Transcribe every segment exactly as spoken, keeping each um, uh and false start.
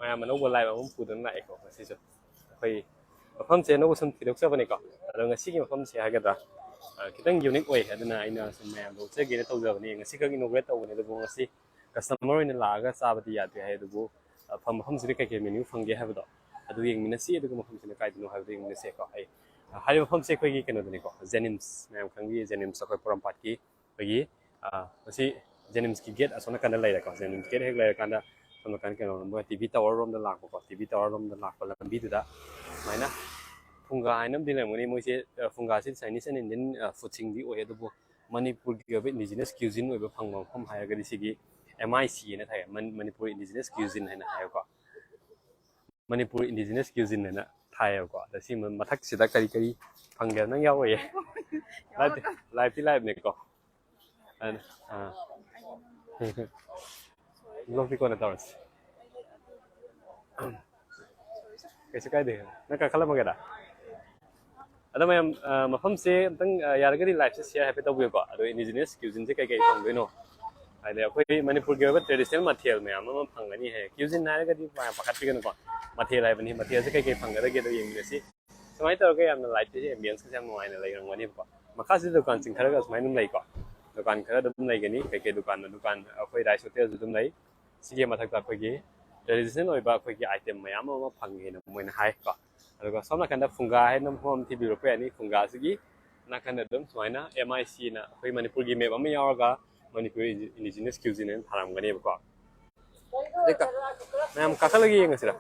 ꯃꯌꯥꯝ ꯑꯅꯧꯕ ꯂꯥꯏꯐ ꯑꯃ ꯄꯨꯗꯨꯅ ꯂꯥꯛꯑꯦꯀꯣ ꯉꯁꯤꯁꯨ꯫ ꯑꯩꯈꯣꯏ ꯃꯐꯝꯁꯦ ꯑꯅꯧꯕ ꯁꯨꯝ ꯊꯤꯗꯣꯛꯆꯕꯅꯤꯀꯣ꯫ ꯑꯗꯣ ꯉꯁꯤꯒꯤ ꯃꯐꯝꯁꯦ ꯍꯥꯏꯒꯗ꯭ꯔꯥ, ꯑ, ꯈꯤꯇꯪ ꯌꯨꯅꯤꯛ ꯑꯣꯏ꯫ ꯑꯗꯨꯅ ꯑꯩꯅ ꯁꯨꯝ ꯃꯌꯥꯝꯗ ꯎꯠꯆꯒꯦꯅ ꯇꯧꯖꯕꯅꯤ꯫ ꯉꯁꯤꯈꯛ ꯏꯅꯣꯒ꯭ꯔꯦꯠ ꯇꯧꯕꯅꯦ, ꯑꯗꯨꯕꯨ ꯉꯁꯤ ꯀꯁꯇꯃꯔ ꯑꯣꯏꯅ ꯂꯥꯛꯑꯒ ꯆꯥꯕꯗꯤ ꯌꯥꯗꯦ ꯍꯥꯏ꯫ ꯑꯗꯨꯕꯨ, ꯑ, ꯐꯝ-, ꯃꯐꯝꯁꯤꯗ ꯀꯩꯀꯩ ꯃꯦꯅ꯭ꯌꯨ ꯐꯪꯒꯦ ꯍꯥꯏꯕꯗꯣ ꯑꯗꯨ ꯌꯦꯡꯃꯤꯟꯅꯁꯤ꯫ ꯑꯗꯨꯒ ꯃꯐꯝꯁꯤꯅ ꯀꯥꯏꯗꯅꯣ ꯍꯥꯏꯕꯗꯣ ꯌꯦꯡꯃꯤꯟꯅꯁꯦꯀꯣ꯫ ꯑꯩ, ꯑ, ꯍꯥꯏꯔꯤꯕ ꯃꯐꯝꯁꯦ ꯑꯩꯈꯣꯏꯒꯤ ꯀꯩꯅꯣꯗꯅꯤꯀꯣ, ꯖꯦꯅꯤꯝꯁ, ꯃꯌꯥꯝ ꯈꯪꯕꯤ ꯖꯦꯅꯤꯝꯁ, ꯑꯩꯈꯣꯏ ꯄꯣꯔꯣꯝꯄꯥꯠꯀꯤ ꯑꯩꯈꯣꯏꯒꯤ, ꯑ, ꯃꯁꯤ ꯖꯦꯅꯤꯝꯁꯀꯤ ꯒꯦꯠ ꯑꯁꯣꯝ ꯅꯥꯀꯟꯗ ꯂꯩꯔꯦꯀꯣ꯫ ꯖꯦꯅꯤꯝꯁ ꯒꯦꯠ ꯍꯦꯛ ꯂꯩꯔꯀꯥꯟꯗ ꯁꯣꯝ ꯅꯥꯀꯟ ꯀꯩꯅꯣꯔꯣꯝꯗ, ꯇꯤ ꯚꯤ ꯇꯥꯋꯔ ꯔꯣꯝꯗ ꯂꯥꯛꯄꯀꯣ꯫ ꯇꯤ ꯚꯤ ꯇꯥꯋꯔ ꯔꯣꯝꯗ ꯂꯥꯛꯄ ꯂꯝꯕꯤꯗꯨꯗ ꯁꯨꯃꯥꯏꯅ ꯐꯨꯡꯒꯥ ꯍꯥꯏꯅ ꯑꯃꯗꯤ ꯂꯩꯔꯝꯒꯅꯤ꯫ ꯃꯣꯏꯁꯦ, ꯑ, ꯐꯨꯡꯒꯥꯁꯤ Chinese and Indian, ꯑ, ꯐꯨꯗꯁꯤꯡꯗꯤ ꯑꯣꯏ, ꯑꯗꯨꯕꯨ ꯃꯅꯤꯄꯨꯔꯒꯤ ꯑꯣꯏꯕ ꯏꯟꯗꯤꯖꯤꯅꯁ ꯀ꯭ꯌꯨꯖꯤꯟ ꯑꯣꯏꯕ ꯐꯪꯕ ꯃꯐꯝ ꯍꯥꯏꯔꯒꯗꯤ ꯁꯤꯒꯤ ꯑꯦꯝ ꯑꯥꯏ ꯁꯤ ꯍꯥꯏꯅ ꯊꯥꯏ, ꯃꯟ-, ꯃꯅꯤꯄꯨꯔ ꯏꯟꯗꯤꯖꯤꯅꯁ ꯀ꯭ꯌꯨꯖꯤꯟ ꯍꯥꯏꯅ ꯍꯥꯏꯌꯦꯀꯣ꯫ ꯃꯅꯤꯄꯨꯔ ꯏꯟꯗꯤꯖꯤꯅꯁ ꯀ꯭ꯌꯨꯖꯤꯟ ꯍꯥꯏꯅ ꯊꯥꯏꯌꯦꯕꯀꯣ꯫ ꯑꯗ ꯁꯤ ꯃ-, ꯃꯊꯛꯁꯤꯗ ꯀꯔꯤ ꯀꯔꯤ ꯐꯪꯒꯦ? ꯅꯪ ꯌꯥꯎꯔꯣꯏꯌꯦ꯫ ꯂꯥꯏꯐꯇꯤ, ꯂꯥꯏꯐꯇꯤ ꯂꯥꯏꯐꯅꯦꯀꯣ꯫ ꯑꯗꯨꯅ, ꯑꯥ꯫ ꯕ꯭ꯂꯣꯛꯇꯤ ꯀꯣꯟꯅ ꯇꯧꯔꯁꯤ꯫ ꯀꯩꯁꯨ ꯀꯥꯏꯗꯦ꯫ ꯅꯪ ꯀꯥꯈꯠꯂꯝꯃꯒꯦꯔꯥ? ꯑꯗꯣ ꯃꯌꯥꯝ, ꯑ, ꯃꯐꯝꯁꯦ ꯑꯝꯇꯪ, ꯑ, ꯌꯥꯔꯒꯗꯤ ꯂꯥꯏꯐꯁꯦ ꯁꯤꯌꯔ ꯍꯥꯏꯐꯦꯠ ꯇꯧꯕꯤꯌꯨꯀꯣ꯫ ꯑꯗꯣ ꯏꯟꯗꯤꯖꯤꯅꯁ ꯀ꯭ꯌꯨꯖꯤꯟꯁꯦ ꯀꯩꯀꯩ ꯐꯪꯗꯣꯏꯅꯣ? ꯍꯥꯏꯗꯤ ꯑꯩꯈꯣꯏ ꯃꯅꯤꯄꯨꯔꯒꯤ ꯑꯣꯏꯕ ꯇ꯭ꯔꯦꯗꯤꯁꯅꯦꯜ ꯃꯊꯦꯜ ꯃꯌꯥꯝ ꯑꯃ ꯐꯪꯒꯅꯤ ꯍꯥꯏ꯫ ꯀ꯭ꯌꯨꯖꯤꯟ ꯍꯥꯏꯔꯒꯗꯤ ꯃꯌꯥꯝ ꯄꯥꯈꯠꯄꯤꯒꯅꯨꯀꯣ꯫ ꯃꯊꯦꯜ ꯍꯥꯏꯕꯅꯤ꯫ ꯃꯊꯦꯜꯁꯦ ꯀꯩꯀꯩ ꯐꯪꯒꯗꯒꯦꯗꯣ ꯌꯦꯡꯃꯤꯟꯅꯁꯤ꯫ ꯁꯨꯃꯥꯏꯅ ꯇꯧꯔꯒ ꯌꯥꯝꯅ ꯂꯥꯏꯐꯇꯁꯦ ꯑꯦꯝꯕꯤꯌꯦꯟꯁꯀꯁꯦ ꯌꯥꯝ ꯅꯨꯡꯉꯥꯏꯅ ꯂꯩꯔꯝꯒꯅꯦꯕꯀꯣ꯫ ꯃꯈꯥꯁꯤꯗ ꯗꯨꯀꯥꯟꯁꯤꯡ ꯈꯔꯒ ꯁꯨꯃꯥꯏꯅ ꯑꯗꯨꯝ ꯂꯩꯀꯣ꯫ ꯗꯨꯀꯥꯟ ꯈꯔ ꯑꯗꯨꯝ ꯂꯩꯒꯅꯤ꯫ ꯀꯩꯀꯩ ꯗꯨꯀꯥꯟꯅꯣ? ꯗꯨꯀꯥꯟ ꯑꯩꯈꯣꯏ ꯔꯥꯏꯁ ꯍꯣꯇꯦꯜꯁꯨ ꯑꯗꯨꯝ ꯂꯩ꯫ ꯁꯤꯒꯤ ꯃꯊꯛꯇ ꯑꯩꯈꯣꯏꯒꯤ ꯇ꯭ꯔꯦꯗꯤꯁꯅꯦꯜ ꯑꯣꯏꯕ ꯑꯩꯈꯣꯏꯒꯤ ꯑꯥꯏꯇꯦꯝ ꯃꯌꯥꯝ ꯑꯃ ꯐꯪꯉꯦꯅ ꯃꯣꯏꯅ ꯍꯥꯏꯀꯣ꯫ ꯑꯗꯨꯒ ꯁꯣꯝ ꯅꯥꯀꯟꯗ ꯐꯨꯡꯒꯥ ꯍꯥꯏꯅ ꯃꯐꯝ ꯑꯃ ꯊꯤꯕꯤꯔꯛꯄ ꯌꯥꯅꯤ꯫ ꯐꯨꯡꯒꯥꯁꯤꯒꯤ ꯅꯥꯀꯟꯗ ꯑꯗꯨꯝ ꯁꯨꯃꯥꯏꯅ ꯑꯦꯝ ꯑꯥꯏ ꯁꯤꯅ ꯑꯩꯈꯣꯏ ꯃꯅꯤꯄꯨꯔꯒꯤ ꯃꯦꯞ ꯑꯃ ꯌꯥꯎꯔꯒ ꯃꯅꯤꯄꯨꯔꯤ ꯏꯟꯗꯤꯖꯤꯅꯁ ꯀ꯭ꯌꯨꯖꯤꯟ ꯍꯥꯏꯅ ꯊꯥꯔꯝꯒꯅꯦꯕꯀꯣ꯫ ꯑꯗꯩ ꯀ-, ꯃꯌꯥꯝ ꯀꯥꯈꯠꯂꯒ ꯌꯦꯡꯉꯁꯤꯔ?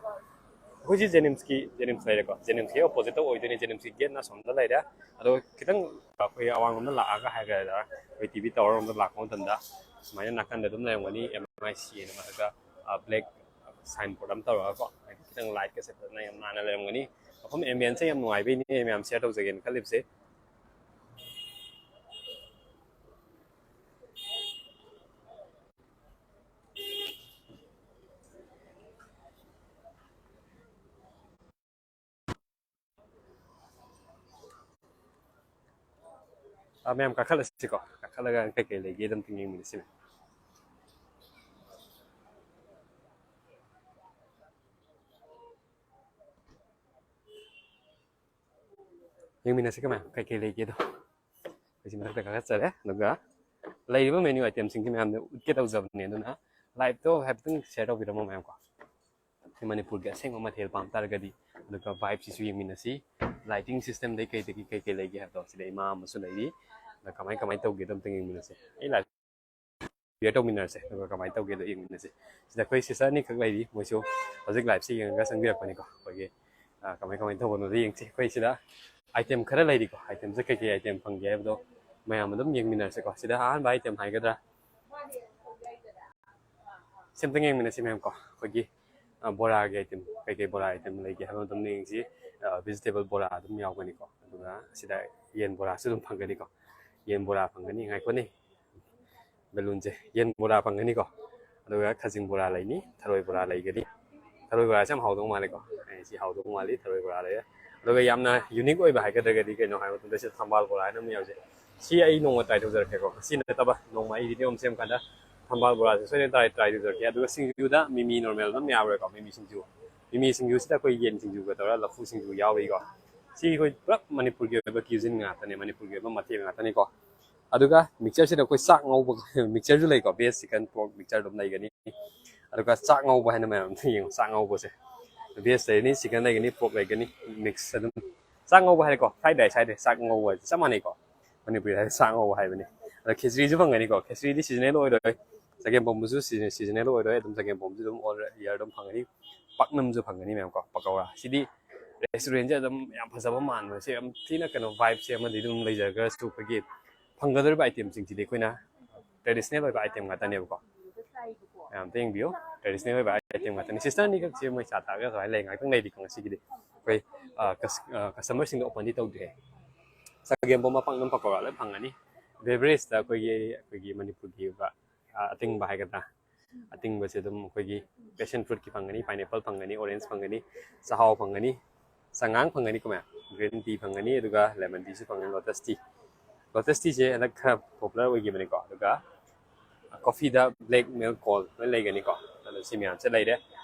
ꯑꯩꯈꯣꯏꯁꯤ ꯖꯦꯅꯤꯝꯁꯀꯤ, ꯖꯦꯅꯤꯝꯁ ꯂꯩꯔꯦꯀꯣ, ꯖꯦꯅꯤꯝꯁꯀꯤ ꯑꯣꯄꯣꯖꯤꯠꯇ ꯑꯣꯏꯗꯣꯏꯅꯦ꯫ ꯖꯦꯅꯤꯝꯁꯀꯤ ꯒꯦꯠꯅ ꯑꯁꯣꯝꯗ ꯂꯩꯔꯦ꯫ ꯑꯗꯣ ꯈꯤꯇꯪ ꯑꯩꯈꯣꯏ ꯑꯋꯥꯡꯂꯣꯝꯗ ꯂꯥꯛꯑꯒ ꯍꯥꯏꯒꯗ꯭ꯔꯥ, ꯑꯩꯈꯣꯏ ꯇꯤ ꯚꯤ ꯇꯥꯋꯔ ꯔꯣꯝꯗ ꯂꯥꯛꯄ ꯃꯇꯝꯗ ꯁꯨꯃꯥꯏꯅ ꯅꯥꯀꯟꯗ ꯑꯗꯨꯝ ꯂꯩꯔꯝꯒꯅꯤ, ꯑꯦꯝ ꯑꯥꯏ ꯁꯤ ꯍꯥꯏꯅ ꯃꯊꯛꯇ, ꯑ, ꯕ꯭ꯂꯦꯛ ꯁꯥꯏꯟ ꯕꯣꯔꯗ ꯑꯃ ꯇꯧꯔꯒꯀꯣ, ꯍꯥꯏꯗꯤ ꯈꯤꯇꯪ ꯂꯥꯏꯠꯀꯁꯦ ꯐꯖꯅ ꯌꯥꯝ ꯅꯥꯟꯅ ꯂꯩꯔꯝꯒꯅꯤ꯫ ꯃꯐꯝ ꯑꯦꯝꯕꯤꯌꯦꯟꯁꯁꯦ ꯌꯥꯝ ꯅꯨꯡꯉꯥꯏꯕꯩꯅꯦ ꯃꯌꯥꯝ ꯁꯤꯌꯔ ꯇꯧꯖꯒꯦꯅ ꯈꯜꯂꯤꯕꯁꯦ꯫ ꯑꯥ, ꯃꯌꯥꯝ ꯀꯥꯈꯠꯂꯁꯤꯀꯣ꯫ ꯀꯥꯈꯠꯂꯒ ꯀꯩꯀꯩ ꯂꯩꯒꯦꯗ ꯑꯝꯇꯪ ꯌꯦꯡꯃꯤꯟꯅꯁꯤ꯫ ꯌꯦꯡꯃꯤꯟꯅꯁꯤ ꯀꯃꯥꯏꯅ ꯀꯩꯀꯩ ꯂꯩꯒꯦꯗꯣ꯫ ꯑꯩꯈꯣꯏꯁꯤ ꯃꯊꯛꯇ ꯀꯥꯈꯠꯆꯔꯦ, ꯑꯗꯨꯒ ꯂꯩꯔꯤꯕ ꯃꯦꯅ꯭ꯌꯨ ꯑꯥꯏꯇꯦꯝꯁꯤꯡꯁꯤ ꯃꯌꯥꯝꯗ ꯎꯠꯀꯦ ꯇꯧꯖꯕꯅꯦ, ꯑꯗꯨꯅ ꯂꯥꯏꯚꯇꯣ ꯍꯥꯏꯐꯦꯠꯇꯪ ꯁꯤꯌꯔ ꯇꯧꯕꯤꯔꯝꯃꯣ ꯃꯌꯥꯝ ꯀꯣ꯫ ꯁꯤ ꯃꯅꯤꯄꯨꯔꯒꯤ ꯑꯁꯦꯡꯕ ꯃꯊꯦꯜ ꯄꯥꯝ ꯇꯥꯔꯒꯗꯤ, ꯑꯗꯨꯒ ꯚꯥꯏꯕꯁꯤꯁꯨ ꯌꯦꯡꯃꯤꯟꯅꯁꯤ꯫ ꯂꯥꯏꯇꯤꯡ ꯁꯤꯁꯇꯦꯝꯗꯩ ꯀꯩꯗꯒꯤ ꯀꯩꯀꯩ ꯂꯩꯒꯦ ꯍꯥꯏꯕꯗꯣ ꯁꯤꯗ ꯏꯃꯥ ꯑꯃꯁꯨ ꯂꯩꯔꯤ, ꯑꯗ ꯀꯃꯥꯏ ꯀꯃꯥꯏꯅ ꯇꯧꯒꯦꯗꯣ ꯑꯝꯇꯪ ꯌꯦꯡꯃꯤꯟꯅꯁꯦ꯫ ꯑꯩ ꯂꯥꯏꯚ ꯁꯤꯌꯔ ꯇꯧꯃꯤꯟꯅꯔꯁꯦ, ꯑꯗꯨꯒ ꯀꯃꯥꯏꯅ ꯇꯧꯒꯦꯗꯣ ꯌꯦꯡꯃꯤꯟꯅꯁꯦ꯫ ꯁꯤꯗ ꯑꯩꯈꯣꯏ ꯁꯤꯁꯇꯔ ꯑꯅꯤꯈꯛ ꯂꯩꯔꯤ, ꯃꯣꯏꯁꯨ ꯍꯧꯖꯤꯛ ꯂꯥꯏꯚꯁꯤ ꯌꯦꯡꯉꯒ ꯆꯪꯕꯤꯔꯛꯄꯅꯤꯀꯣ꯫ ꯑꯩꯈꯣꯏꯒꯤ ꯑ, ꯀꯃꯥꯏ ꯀꯃꯥꯏꯅ ꯇꯧꯕꯅꯣꯗꯣ ꯌꯦꯡꯁꯤ꯫ ꯑꯩꯈꯣꯏ ꯁꯤꯗ ꯑꯥꯏꯇꯦꯝ ꯈꯔ ꯂꯩꯔꯤꯀꯣ, ꯑꯥꯏꯇꯦꯝꯁꯦ ꯀꯩꯀꯩ ꯑꯥꯏꯇꯦꯝ ꯐꯪꯒꯦ ꯍꯥꯏꯕꯗꯣ ꯃꯌꯥꯝ ꯑꯗꯨꯝ ꯌꯦꯡꯃꯤꯟꯅꯔꯁꯤꯀꯣ꯫ ꯁꯤꯗ ꯑꯍꯥꯟꯕ ꯑꯥꯏꯇꯦꯝ ꯍꯥꯏꯒꯗ꯭ꯔꯥ, ꯁꯤ ꯑꯝꯇꯪ ꯌꯦꯡꯃꯤꯟꯅꯁꯤ ꯃꯌꯥꯝ ꯀꯣ꯫ ꯑꯩꯈꯣꯏꯒꯤ ꯑ, ꯕꯣꯔꯥꯒꯤ ꯑꯥꯏꯇꯦꯝ, ꯀꯩꯀꯩ ꯕꯣꯔꯥ ꯑꯥꯏꯇꯦꯝ ꯂꯩꯒꯦ ꯍꯥꯏꯕ ꯑꯗꯨꯝ ꯌꯦꯡꯁꯤ꯫ ꯚꯤꯖꯤꯇꯦꯕꯜ ꯕꯣꯔꯥ ꯑꯗꯨꯝ ꯌꯥꯎꯒꯅꯤꯀꯣ, ꯑꯗꯨꯒ ꯁꯤꯗ ꯌꯦꯟ ꯕꯣꯔꯥꯁꯨ ꯑꯗꯨꯝ ꯐꯪꯒꯅꯤꯀꯣ꯫ ꯌꯦꯟ ꯕꯣꯔꯥ ꯐꯪꯒꯅꯤ, ꯉꯥꯏꯈꯣꯅꯦ, ꯕꯦꯂꯨꯟꯁꯦ꯫ ꯌꯦꯟ ꯕꯣꯔꯥ ꯐꯪꯒꯅꯤꯀꯣ, ꯑꯗꯨꯒ ꯈꯖꯤꯡ ꯕꯣꯔꯥ ꯂꯩꯅꯤ, ꯊꯔꯣꯏ ꯕꯣꯔꯥ ꯂꯩꯒꯅꯤ꯫ ꯊꯔꯣꯏ ꯕꯣꯔꯥꯁꯦ ꯌꯥꯝ ꯍꯥꯎꯗꯧ ꯃꯥꯜꯂꯦꯀꯣ꯫ ꯑꯩ ꯁꯤ ꯍꯥꯎꯗꯧ ꯃꯥꯜꯂꯤ, ꯊꯔꯣꯏ ꯕꯣꯔꯥ ꯂꯩꯔꯦ꯫ ꯑꯗꯨꯒ ꯌꯥꯝꯅ ꯌꯨꯅꯤꯛ ꯑꯣꯏꯕ ꯍꯥꯏꯒꯗ꯭ꯔꯒꯗꯤ ꯀꯩꯅꯣ ꯍꯥꯏꯕ ꯃꯇꯝꯗ ꯁꯤꯗ ꯊꯝꯕꯥꯜ ꯕꯣꯔꯥ ꯍꯥꯏꯅ ꯑꯃ ꯌꯥꯎꯖꯩ꯫ ꯁꯤ ꯑꯩ ꯅꯣꯡꯃ ꯇ꯭ꯔꯥꯏ ꯇꯧꯖꯔꯛꯀꯦꯀꯣ꯫ ꯁꯤ ꯅꯠꯇꯕ ꯅꯣꯡꯃ ꯑꯩ ꯚꯤꯗꯤꯑꯣ ꯑꯃ ꯁꯦꯝꯀꯥꯟꯗ ꯊꯝꯕꯥꯜ ꯕꯣꯔꯥꯁꯦ ꯁꯣꯏꯗꯅ ꯇ꯭ꯔꯥꯏ, ꯇ꯭ꯔꯥꯏ ꯇꯧꯖꯔꯛꯀꯦ꯫ ꯑꯗꯨꯒ ꯁꯤꯡꯖꯨꯗ ꯃꯤꯃꯤ ꯅꯣꯔꯃꯦꯜ ꯑꯗꯨꯝ ꯌꯥꯕ꯭ꯔꯥꯀꯣ, ꯃꯤꯃꯤ ꯁꯤꯡꯖꯨ꯫ ꯃꯤꯃꯤ ꯁꯤꯡꯖꯨꯁꯤꯗ ꯑꯩꯈꯣꯏ ꯌꯦꯟ ꯁꯤꯡꯖꯨꯒ ꯇꯧꯔꯒ ꯂꯐꯨ ꯁꯤꯡꯖꯨ ꯌꯥꯎꯔꯤꯀꯣ꯫ ꯁꯤ ꯑꯩꯈꯣꯏ ꯄꯨꯂꯞ ꯃꯅꯤꯄꯨꯔꯒꯤ ꯑꯣꯏꯕ ꯀ꯭ꯌꯨꯖꯤꯟ ꯉꯥꯛꯇꯅꯦ, ꯃꯅꯤꯄꯨꯔꯒꯤ ꯑꯣꯏꯕ ꯃꯊꯦꯜ ꯉꯥꯛꯇꯅꯤꯀꯣ꯫ ꯑꯗꯨꯒ ꯃꯤꯛꯆꯔꯁꯤꯗ ꯑꯩꯈꯣꯏ ꯆꯥꯛ ꯉꯧꯕ ꯃꯤꯛꯆꯔꯁꯨ ꯂꯩꯀꯣ, ꯚꯦꯖ ꯆꯤꯀꯟ ꯄꯣꯔꯛ ꯃꯤꯛꯆꯔ ꯑꯗꯨꯝ ꯂꯩꯒꯅꯤ꯫ ꯑꯗꯨꯒ ꯆꯥꯛ ꯉꯧꯕ ꯍꯥꯏꯅ ꯃꯌꯥꯝ ꯑꯝꯇ ꯌꯦꯡꯉꯨ, ꯆꯥꯛ ꯉꯧꯕꯁꯦ꯫ ꯚꯦꯖ ꯂꯩꯒꯅꯤ, ꯆꯤꯀꯟ ꯂꯩꯒꯅꯤ, ꯄꯣꯔꯛ ꯂꯩꯒꯅꯤ, ꯃꯤꯛꯁ ꯑꯗꯨꯝ꯫ ꯆꯥꯛ ꯉꯧꯕ ꯍꯥꯏꯔꯦꯀꯣ, ꯐ꯭ꯔꯥꯏꯗ ꯔꯥꯏꯁ ꯍꯥꯏꯗꯦ, ꯆꯥꯛ ꯉꯧꯕ ꯍꯥꯏꯗꯤ ꯆꯞ ꯃꯥꯟꯅꯩꯀꯣ꯫ ꯃꯅꯤꯄꯨꯔꯤꯗ ꯍꯥꯏꯔꯗꯤ ꯆꯥꯛ ꯉꯧꯕ ꯍꯥꯏꯕꯅꯤ꯫ ꯑꯗꯣ ꯈꯦꯆ꯭ꯔꯤꯁꯨ ꯐꯪꯒꯅꯤꯀꯣ, ꯈꯦꯆ꯭ꯔꯤꯗꯤ ꯁꯤꯖꯅꯦꯜ ꯑꯣꯏꯔꯣꯏ, ꯆꯒꯦꯝ ꯄꯣꯝꯕꯁꯨ ꯁꯤꯖ-, ꯁꯤꯖꯅꯦꯜ ꯑꯣꯏꯔꯣꯏ, ꯑꯗꯨꯝ ꯆꯒꯦꯝ ꯄꯣꯝꯕꯁꯨ ꯑꯗꯨꯝ ꯑꯣꯜ ꯏꯌꯥꯔ ꯑꯗꯨꯝ ꯐꯪꯒꯅꯤ꯫ ꯄꯥꯛꯅꯝꯁꯨ ꯐꯪꯒꯅꯤ ꯃꯌꯥꯝ ꯀꯣ, ꯄꯀꯧꯔꯥ꯫ ꯁꯤꯗꯤ ꯔꯦꯁꯇꯨꯔꯦꯟꯁꯦ ꯑꯗꯨꯝ ꯌꯥꯝ ꯐꯖꯕ ꯃꯥꯟꯕꯁꯦ, ꯌꯥꯝ ꯊꯤꯅ ꯀꯩꯅꯣ ꯚꯥꯏꯕꯁꯦ ꯑꯃꯗꯤ ꯑꯗꯨꯝ ꯂꯩꯖꯔꯒꯁꯨ ꯑꯩꯈꯣꯏꯒꯤ ꯐꯪꯒꯗꯧꯔꯤꯕ ꯑꯥꯏꯇꯦꯝꯁꯤꯡꯁꯤꯗꯤ ꯑꯩꯈꯣꯏꯅ ꯇ꯭ꯔꯦꯗꯤꯁꯅꯦꯜ ꯑꯣꯏꯕ ꯑꯥꯏꯇꯦꯝ ꯉꯥꯛꯇꯅꯦꯕꯀꯣ꯫ ꯃꯌꯥꯝ ꯑꯝꯇ ꯌꯦꯡꯕꯤꯌꯨ, ꯇ꯭ꯔꯦꯗꯤꯁꯅꯦꯜ ꯑꯣꯏꯕ ꯑꯥꯏꯇꯦꯝ ꯉꯥꯛꯇꯅꯤ꯫ ꯁꯤꯁꯇꯔ ꯑꯅꯤꯈꯛꯁꯦ ꯃꯣꯏ ꯆꯥ ꯊꯛꯑꯒ ꯁꯨꯃꯥꯏꯅ ꯂꯩ, ꯉꯥꯛꯇꯪ ꯂꯩꯔꯤꯀꯣ꯫ ꯉꯁꯤꯒꯤꯗꯤ ꯑꯩꯈꯣꯏ, ꯑ, ꯀꯁ-, ꯑ, ꯀꯁꯇꯃꯔꯁꯤꯡꯗ ꯑꯣꯄꯟꯗꯤ ꯇꯧꯗ꯭ꯔꯤꯌꯦ꯫ ꯆꯒꯦꯝ ꯄꯣꯝꯕ, ꯄꯥꯛꯅꯝ, ꯄꯀꯧꯔꯥ ꯂꯣꯏ ꯐꯪꯒꯅꯤ꯫ ꯕꯦꯕꯔꯦꯖꯇ ꯑꯩꯈꯣꯏꯒꯤ, ꯑꯩꯈꯣꯏꯒꯤ ꯃꯅꯤꯄꯨꯔꯒꯤ ꯑꯣꯏꯕ, ꯑ, ꯑꯇꯤꯡꯕ ꯍꯥꯏꯒꯗ꯭ꯔꯥ, ꯑꯇꯤꯡꯕꯁꯦ ꯑꯗꯨꯝ ꯑꯩꯈꯣꯏꯒꯤ ꯄꯦꯁꯟ ꯐ꯭ꯔꯨꯠꯀꯤ ꯐꯪꯒꯅꯤ, ꯄꯥꯏꯅꯦꯄꯜ ꯐꯪꯒꯅꯤ, ꯑꯣꯔꯦꯟꯖ ꯐꯪꯒꯅꯤ, ꯆꯥꯍꯥꯎ ꯐꯪꯒꯅꯤ, ꯆꯉꯥꯡ ꯐꯪꯒꯅꯤꯀꯣ ꯃꯌꯥꯝ, ꯒ꯭ꯔꯤꯟ ꯇꯤ ꯐꯪꯒꯅꯤ, ꯑꯗꯨꯒ ꯂꯦꯃꯟ ꯇꯤꯁꯨ ꯐꯪꯒꯅꯤ, ꯂꯣꯇꯁ ꯇꯤ꯫ ꯂꯣꯇꯁ ꯇꯤꯁꯦ ꯍꯟꯗꯛ ꯈꯔ ꯄꯣꯄꯨꯂꯔ ꯑꯣꯏꯈꯤꯕꯅꯤꯀꯣ꯫ ꯑꯗꯨꯒ ꯀꯣꯐꯤꯗ ꯕ꯭ꯂꯦꯛ ꯃꯤꯜꯛ ꯀꯣꯜ ꯂꯣꯏ ꯂꯩꯒꯅꯤꯀꯣ꯫ ꯑꯗꯣ ꯁꯤ ꯃꯌꯥꯝꯁꯦ ꯂꯩꯔꯦ꯫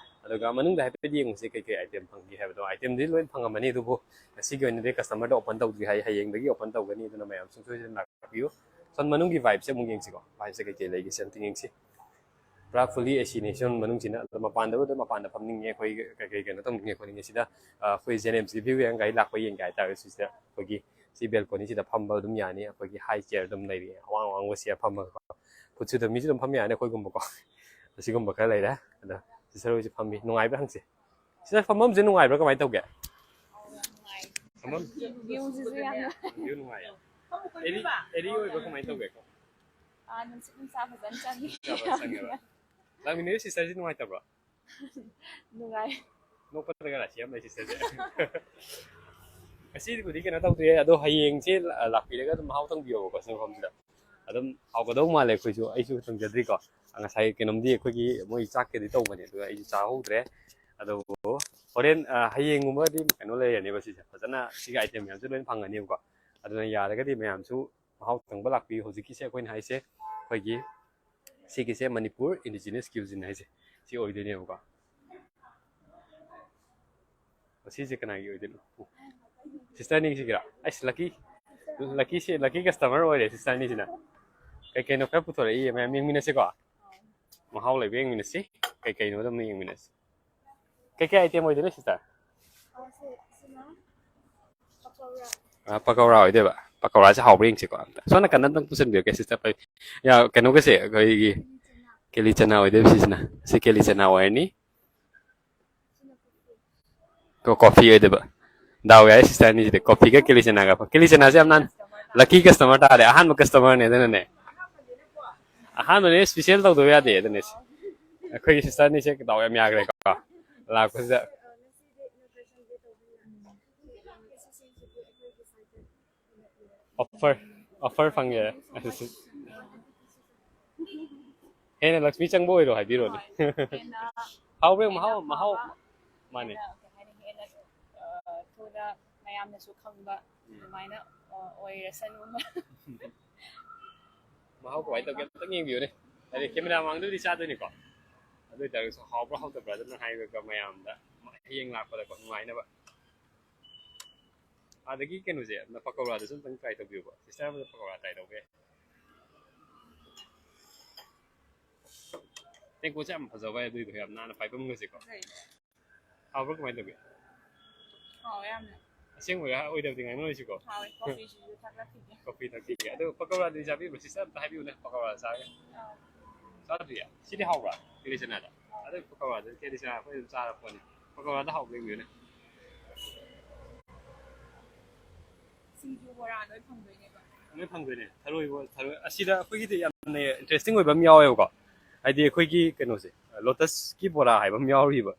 ꯑꯗꯨꯒ ꯃꯅꯨꯡꯗ ꯍꯥꯏꯐꯦꯠ ꯌꯦꯡꯉꯨꯁꯦ ꯀꯩ ꯀꯩ item ꯐꯪꯒꯦ ꯍꯥꯏꯕꯗꯣ꯫ Itemꯗꯤ ꯂꯣꯏ ꯐꯪꯉꯝꯃꯅꯤ, ꯑꯗꯨꯕꯨ ꯉꯁꯤꯒꯤ ꯑꯣꯏꯅꯗꯤ customerꯗ open ꯇꯧꯗ꯭ꯔꯤ ꯍꯥꯏ, ꯍꯌꯦꯡꯗꯒꯤ open ꯇꯧꯒꯅꯤ, ꯑꯗꯨꯅ ꯃꯌꯥꯝ ꯁꯨꯡꯁꯣꯏ ꯁꯣꯏꯗꯅ ꯂꯥꯛꯄꯤꯌꯨ꯫ ꯁꯣꯝ ꯃꯅꯨꯡꯒꯤ vibeꯁꯦ ꯑꯃꯨꯛ ꯌꯦꯡꯁꯤꯀꯣ, vibeꯁꯦ ꯀꯩ ꯀꯩ ꯂꯩꯒꯦꯁꯦ ꯑꯝꯇ ꯌꯦꯡꯁꯤ꯫ ꯄꯨꯔꯥ fully AC ꯅꯦ ꯁꯣꯝ ꯃꯅꯨꯡꯁꯤꯅ꯫ ꯑꯗꯣ ꯃꯄꯥꯟꯗꯕꯨ ꯑꯗꯨꯝ ꯃꯄꯥꯟꯗ ꯐꯝꯅꯤꯡꯉꯦ, ꯑꯩꯈꯣꯏ ꯀꯩ ꯀꯩ ꯀꯩꯅꯣ ꯇꯧꯅꯤꯡꯉꯦ ꯈꯣꯠꯅꯤꯡꯉꯦ꯫ ꯁꯤꯗ, ꯑ, ꯑꯩꯈꯣꯏ JNIMSꯀꯤ view ꯌꯦꯡ, ꯒꯥꯔꯤ ꯂꯥꯛꯄ ꯌꯦꯡꯒꯦ ꯍꯥꯏꯇꯥꯔꯒꯁꯨ ꯁꯤꯗ ꯑꯩꯈꯣꯏꯒꯤ ꯁꯤ balconyꯁꯤꯗ ꯐꯝꯕ ꯑꯗꯨꯝ ꯌꯥꯅꯤ꯫ ꯑꯩꯈꯣꯏꯒꯤ high chair ꯑꯗꯨꯝ ꯂꯩꯔꯤ, ꯑꯋꯥꯡ ꯑꯋꯥꯡꯕ chair ꯐꯝꯃꯒꯀꯣ꯫ ꯐꯨꯠ ꯁꯨꯗꯕ ꯃꯤꯁꯨ ꯑꯗꯨꯝ ꯐꯝ ꯌꯥꯅꯤ, ꯑꯩꯈꯣꯏꯒꯨꯝꯕꯀꯣ꯫ ꯑꯁꯤꯒꯨꯝꯕ ꯈꯔ ꯂꯩꯔꯦ꯫ ꯑꯗ sister ꯍꯣꯏꯁꯨ ꯐꯝꯃꯤ, ꯅꯨꯡꯉꯥꯏꯕ꯭ꯔꯥ ꯍꯪꯁꯦ꯫ Sister, ꯐꯝꯐꯝꯁꯦ ꯅꯨꯡꯉꯥꯏꯕ꯭ꯔꯥ, ꯀꯃꯥꯏꯅ ꯇꯧꯒꯦ? ꯐꯝꯐꯝ? Viewꯁꯤꯁꯨ ꯌꯥꯝꯅ view ꯅꯨꯡꯉꯥꯏꯌꯦ꯫ Airy, airy ꯑꯣꯏꯕ꯭ꯔꯥ, ꯀꯃꯥꯏꯅ ꯇꯧꯒꯦ? ꯑꯥ, ꯅꯨꯡꯁꯤꯠ ꯅꯨꯡꯁꯥ ꯐꯖꯅ ꯆꯪꯉꯤ꯫ ꯅꯨꯡꯁꯥ ꯐꯖꯅ ꯆꯪꯉꯦꯕ꯫ ꯂꯥꯛꯃꯤꯟꯅꯔꯤꯕ sisterꯁꯤ ꯅꯨꯡꯉꯥꯏꯇꯕ꯭ꯔꯣ? ꯅꯨꯡꯉꯥꯏ꯫ ꯅꯣꯛꯄꯗꯒ ꯔꯥꯁꯤ ꯌꯥꯝ ꯂꯩ sisterꯁꯦ꯫ ꯉꯁꯤꯕꯨꯗꯤ ꯀꯩꯅꯣ ꯇꯧꯗ꯭ꯔꯦ, ꯑꯗꯣ ꯍꯌꯦꯡꯁꯦ ꯂꯥꯛꯄꯤꯔꯒ ꯑꯗꯨꯝ ꯃꯍꯥꯎ ꯇꯪꯕꯤꯌꯣꯕꯀꯣ ꯁꯤ ꯃꯐꯝꯁꯤꯗ꯫ ꯑꯗꯨꯝ ꯍꯥꯎꯒꯗꯧ ꯃꯥꯜꯂꯦ꯫ ꯑꯩꯈꯣꯏꯁꯨ, ꯑꯩꯁꯨ ꯇꯪꯖꯗ꯭ꯔꯤꯀꯣ꯫ ꯉꯁꯥꯏ ꯀꯩꯅꯣꯝꯗꯤ ꯑꯩꯈꯣꯏꯒꯤ ꯃꯣꯏ ꯆꯥꯛꯀꯤꯗꯤ ꯇꯧꯕꯅꯦ, ꯑꯗꯨꯒ ꯑꯩꯁꯨ ꯆꯥꯍꯧꯗ꯭ꯔꯦ꯫ ꯑꯗꯨꯕꯨ ꯍꯣꯔꯦꯟ, ꯑ, ꯍꯌꯦꯡꯒꯨꯝꯕꯗꯤ ꯀꯩꯅꯣ ꯂꯩꯔꯅꯦꯕ ꯁꯤꯁꯦ, ꯐꯖꯅ ꯁꯤꯒꯤ item ꯃꯌꯥꯝꯁꯦ ꯂꯣꯏꯅ ꯐꯪꯒꯅꯦꯕꯀꯣ꯫ ꯑꯗꯨꯅ ꯌꯥꯔꯒꯗꯤ ꯃꯌꯥꯝꯁꯨ ꯃꯍꯥꯎ ꯇꯪꯕ ꯂꯥꯛꯄꯤꯌꯨ꯫ ꯍꯧꯖꯤꯛꯀꯤꯁꯦ ꯑꯩꯈꯣꯏꯅ ꯍꯥꯏꯁꯦ ꯑꯩꯈꯣꯏꯒꯤ ꯁꯤꯒꯤꯁꯦ Manipur Indigenous Cuisine ꯍꯥꯏꯁꯦ ꯁꯤ ꯑꯣꯏꯗꯣꯏꯅꯦꯕꯀꯣ꯫ ꯁꯤꯁꯦ ꯀꯅꯥꯒꯤ ꯑꯣꯏꯗꯣꯏꯅꯣ? Sister ꯑꯅꯤꯁꯤꯒꯤꯔꯥ? ꯑꯩꯁ, lucky, lucky ꯁꯤ, lucky customer ꯑꯣꯏꯔꯦ sister ꯑꯅꯤꯁꯤꯅ꯫ ꯀꯩ ꯀꯩꯅꯣ ꯈꯔ ꯄꯨꯊꯣꯔꯛꯏ, ꯃꯌꯥꯝ ꯌꯦꯡꯃꯤꯟꯅꯁꯤꯀꯣ꯫ ꯃꯍꯥꯎ ꯂꯩꯕ ꯌꯦꯡꯃꯤꯟꯅꯁꯤ꯫ ꯀꯩ ꯀꯩꯅꯣ ꯑꯗꯨꯝ ꯌꯦꯡꯃꯤꯟꯅꯁꯤ꯫ ꯀꯩ ꯀꯩ item ꯑꯣꯏꯗꯣꯏꯅꯣ sister? ꯑ, ꯁꯤ, ꯁꯤꯅ ꯄꯀꯧꯔꯥ꯫ ꯑ, ꯄꯀꯧꯔꯥ ꯑꯣꯏꯗꯣꯏꯕ꯫ ꯄꯀꯧꯔꯥꯁꯦ ꯍꯥꯎꯕ꯭ꯔꯥ ꯌꯦꯡꯁꯤꯀꯣ ꯑꯝꯇ꯫ ꯁꯣꯝ ꯅꯥꯀꯟꯗ ꯑꯝꯇꯪ ꯄꯨꯁꯤꯟꯕꯤꯔꯛꯀꯦ sister꯫ ꯌꯥ, ꯀꯩꯅꯣꯒꯁꯦ ꯑꯩꯈꯣꯏꯒꯤ ꯀꯦꯂꯤ ꯆꯅꯥ ꯑꯣꯏꯗꯣꯏꯕ ꯁꯤꯁꯤꯅ꯫ ꯁꯤ ꯀꯦꯂꯤ ꯆꯅꯥ ꯑꯣꯏꯔꯅꯤ꯫ ꯀꯣ-, coffee ꯑꯣꯏꯗꯣꯏꯕ꯫ ꯗꯥꯎ ꯌꯥꯏ sister ꯑꯅꯤꯁꯤꯗꯤ꯫ Coffeeꯒ ꯀꯦꯂꯤ ꯆꯅꯥꯒ꯫ ꯀꯦꯂꯤ ꯆꯅꯥꯁꯦ ꯌꯥꯝ ꯅꯥꯟ-, lucky customer ꯇꯥꯔꯦ꯫ ꯑꯍꯥꯟꯕ customerꯅꯦ ꯑꯗꯨꯅꯅꯦ꯫ ꯑꯍꯥꯟꯕꯅꯦ, special ꯇꯧꯗꯕ ꯌꯥꯗꯦ ꯑꯗꯨꯅꯦ꯫ ꯑꯩꯈꯣꯏꯒꯤ sister ꯑꯅꯤꯁꯦ ꯗꯥꯎ ꯌꯥꯝ ꯌꯥꯈ꯭ꯔꯦꯀꯣ꯫ ꯂꯥꯛꯄꯁꯤꯗ꯫ Offer, offer ꯐꯪꯉꯦ꯫ ꯍꯦꯟꯅ ꯂꯛꯁꯃꯤ ꯆꯪꯕ ꯑꯣꯏꯔꯣ ꯍꯥꯏꯕꯤꯔꯣꯅꯦ꯫ ꯍꯣꯏ꯫ ꯍꯦꯟꯅ ꯍꯥꯎꯕ꯭ꯔꯥ? ꯍꯦꯟꯅ ꯃꯍꯥꯎ, ꯃꯍꯥꯎ꯫ ꯐꯕ, ꯃꯥꯅꯦ꯫ ꯍꯦꯟꯅ, ꯀꯩ ꯍꯥꯏꯅꯤ, ꯍꯦꯟꯅ, ꯑ, ꯊꯨꯅ ꯃꯌꯥꯝꯅꯁꯨ ꯈꯪꯕ ꯎꯝ꯫ ꯑꯗꯨꯃꯥꯏꯅ, ꯑ, ꯑꯣꯏꯔꯁꯅꯨ꯫ ꯃꯍꯥꯎ ꯀꯃꯥꯏꯅ ꯇꯧꯒꯦ? ꯑꯝꯇꯪ ꯌꯦꯡꯕꯤꯌꯨꯅꯦ꯫ ꯍꯥꯏꯗꯤ camera ꯃꯃꯥꯡꯗꯕꯨꯗꯤ ꯆꯥꯗꯣꯏꯅꯤꯀꯣ꯫ ꯑꯣꯏꯇꯥꯔꯒꯁꯨ ꯍꯥꯎꯕ꯭ꯔꯥ ꯍꯥꯎꯇꯕ꯭ꯔꯥ ꯑꯗꯨꯝ ꯍꯥꯏꯔꯒ ꯃꯌꯥꯝꯗ ꯍꯌꯦꯡ ꯂꯥꯛꯄꯗꯀꯣ ꯅꯨꯡꯉꯥꯏꯅꯕ꯫ ꯑꯗꯒꯤ ꯀꯩꯅꯣꯁꯦ, ꯅ ꯄꯀꯧꯔꯥꯗꯁꯨ ꯑꯝꯇꯪ try ꯇꯧꯕꯤꯌꯨꯕ꯫ Sister ꯑꯃꯅ ꯄꯀꯧꯔꯥ try ꯇꯧꯕ ꯌꯥꯏ꯫ ꯇꯦꯡꯀꯣꯠꯁꯦ ꯌꯥꯝ ꯐꯖꯕ, ꯑꯗꯨꯏꯗꯣ ꯌꯥꯝ ꯅꯥꯟꯅ ꯄꯥꯏꯐꯝꯒꯁꯦꯀꯣ꯫ ꯐꯖꯩ꯫ ꯍꯥꯎꯕ꯭ꯔꯥ, ꯀꯃꯥꯏꯅ ꯇꯧꯒꯦ? ꯍꯥꯎꯋꯦ ꯌꯥꯝꯅ꯫ ꯑꯁꯦꯡꯕ ꯑꯣꯏꯗꯕꯗꯤ ꯉꯥꯡꯅꯔꯣꯏꯁꯤꯀꯣ꯫ ꯍꯥꯎꯋꯦ, coffeeꯁꯤꯁꯨ ꯊꯛꯂꯛꯈꯤꯒꯦ꯫ Coffee ꯊꯛꯈꯤꯒꯦ꯫ ꯑꯗꯣ ꯄꯀꯧꯔꯥꯗꯤ ꯆꯥꯕꯤꯕ꯭ꯔꯣ? Sister ꯑꯝꯇ ꯍꯥꯏꯕꯤꯌꯨꯅꯦ, ꯄꯀꯧꯔꯥ ꯆꯥꯔꯒ꯫ ꯑꯥꯎ꯫ ꯆꯥꯗ꯭ꯔꯤꯌꯦ? ꯁꯤꯗꯤ ꯍꯥꯎꯕ꯭ꯔꯥ? ꯀꯦꯂꯤ ꯆꯅꯥꯗ? ꯑꯗꯨ ꯄꯀꯧꯔꯥꯗꯨ ꯀꯦꯂꯤ ꯆꯅꯥ ꯑꯩꯈꯣꯏ ꯑꯗꯨꯝ ꯆꯥꯔ ꯄꯣꯠꯅꯤ꯫ ꯄꯀꯧꯔꯥꯗ ꯍꯥꯎꯕ ꯌꯦꯡꯕꯤꯌꯨꯅꯦ꯫ ꯁꯤꯡꯖꯨ ꯕꯣꯔꯥ ꯂꯣꯏ ꯐꯪꯗꯣꯏꯅꯦꯕ꯫ ꯂꯣꯏ ꯐꯪꯗꯣꯏꯅꯦ꯫ ꯊꯔꯣꯏ ꯕꯣ-, ꯊꯔꯣꯏ, ꯑꯁꯤꯗ ꯑꯩꯈꯣꯏꯒꯤꯗꯤ ꯌꯥꯝꯅ interesting ꯑꯣꯏꯕ ꯑꯃ ꯌꯥꯎꯋꯦꯕꯀꯣ꯫ ꯍꯥꯏꯗꯤ ꯑꯩꯈꯣꯏꯒꯤ ꯀꯩꯅꯣꯁꯦ, Lotusꯀꯤ ꯕꯣꯔꯥ ꯍꯥꯏꯕ ꯑꯃ ꯌꯥꯎꯔꯤꯕ꯫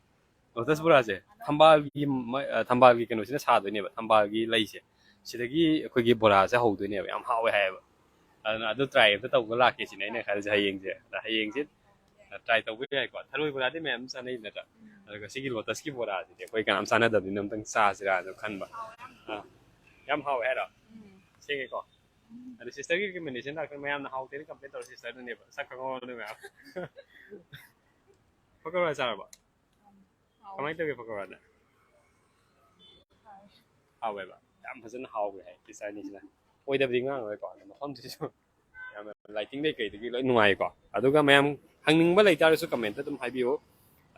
Lotus ꯕꯣꯔꯥꯁꯦ ꯊꯝꯕꯥꯜꯒꯤ ꯃ-, ꯑ, ꯊꯝꯕꯥꯜꯒꯤ ꯀꯩꯅꯣꯁꯤꯅ ꯁꯥꯗꯣꯏꯅꯦꯕ, ꯊꯝꯕꯥꯜꯒꯤ ꯂꯩꯁꯦ꯫ ꯁꯤꯗꯒꯤ ꯑꯩꯈꯣꯏꯒꯤ ꯕꯣꯔꯥꯁꯦ ꯍꯧꯗꯣꯏꯅꯦꯕ, ꯌꯥꯝ ꯍꯥꯎꯋꯦ ꯍꯥꯏꯌꯦꯕ꯫ ꯑꯗꯨꯅ ꯑꯗꯨ try ꯑꯝꯇ ꯇꯧꯕ ꯂꯥꯛꯀꯦ ꯁꯤꯅꯦ ꯑꯩꯅ ꯈꯜꯂꯤꯁꯦ ꯍꯌꯦꯡꯁꯦ꯫ ꯑꯗ ꯍꯌꯦꯡꯁꯦ try ꯇꯧꯕ ꯌꯥꯏꯀꯣ꯫ ꯊꯔꯣꯏ ꯕꯣꯔꯥꯗꯤ ꯃꯌꯥꯝ ꯆꯥꯅꯩ ꯅꯠꯇ꯭ꯔꯥ? ꯎꯝ꯫ ꯑꯗꯨꯒ ꯁꯤꯒꯤ Lotusꯀꯤ ꯕꯣꯔꯥꯁꯤꯗꯤ ꯑꯩꯈꯣꯏ ꯀꯅꯥꯝ ꯆꯥꯅꯗꯕꯅꯤꯅ ꯑꯝꯇꯪ ꯆꯥꯁꯤꯔꯥ ꯑꯗꯨ ꯈꯟꯕ꯫ ꯍꯥꯎꯋꯦ ꯌꯥꯝ꯫ ꯑꯥ, ꯌꯥꯝ ꯍꯥꯎꯋꯦ ꯍꯥꯏꯔꯣ? ꯎꯝ꯫ ꯁꯦꯡꯉꯦꯀꯣ? ꯎꯝ꯫ ꯑꯗꯣ Sisterꯒꯤ recommendation ꯂꯥꯛꯇꯅ ꯃꯌꯥꯝꯅ ꯍꯥꯎꯇꯦꯅ complain ꯇꯧꯔ Sisterꯗꯨꯅꯦꯕ ꯁꯛ ꯈꯪꯍꯧꯔꯗꯨꯅ ꯃꯌꯥꯝ꯫ ꯄꯀꯧꯔꯥ ꯆꯥꯔꯕ? ꯎꯝ꯫ ꯍꯥꯎꯋꯦ꯫ ꯀꯃꯥꯏꯅ ꯇꯧꯒꯦ ꯄꯀꯧꯔꯥꯗ? ꯍꯥꯎꯋꯦ꯫ ꯍꯥꯎꯋꯦꯕ? ꯌꯥꯝ ꯐꯖꯅ ꯍꯥꯎꯋꯦ ꯍꯥꯏ Sister ꯑꯅꯤꯁꯤꯅ꯫ ꯑꯣꯏꯗꯕꯗꯤ ꯉꯥꯡꯉꯔꯣꯏꯀꯣ, ꯑꯗꯣ ꯃꯐꯝꯗꯨꯁꯨ ꯌꯥꯝꯅ lightingꯗꯩ ꯀꯩꯗꯒꯤ ꯂꯣꯏ ꯅꯨꯡꯉꯥꯏꯀꯣ꯫ ꯑꯗꯨꯒ ꯃꯌꯥꯝ ꯍꯪꯅꯤꯡꯕ ꯂꯩꯇꯥꯔꯁꯨ comment ꯑꯗꯨꯝ ꯍꯥꯏꯕꯤꯌꯨ꯫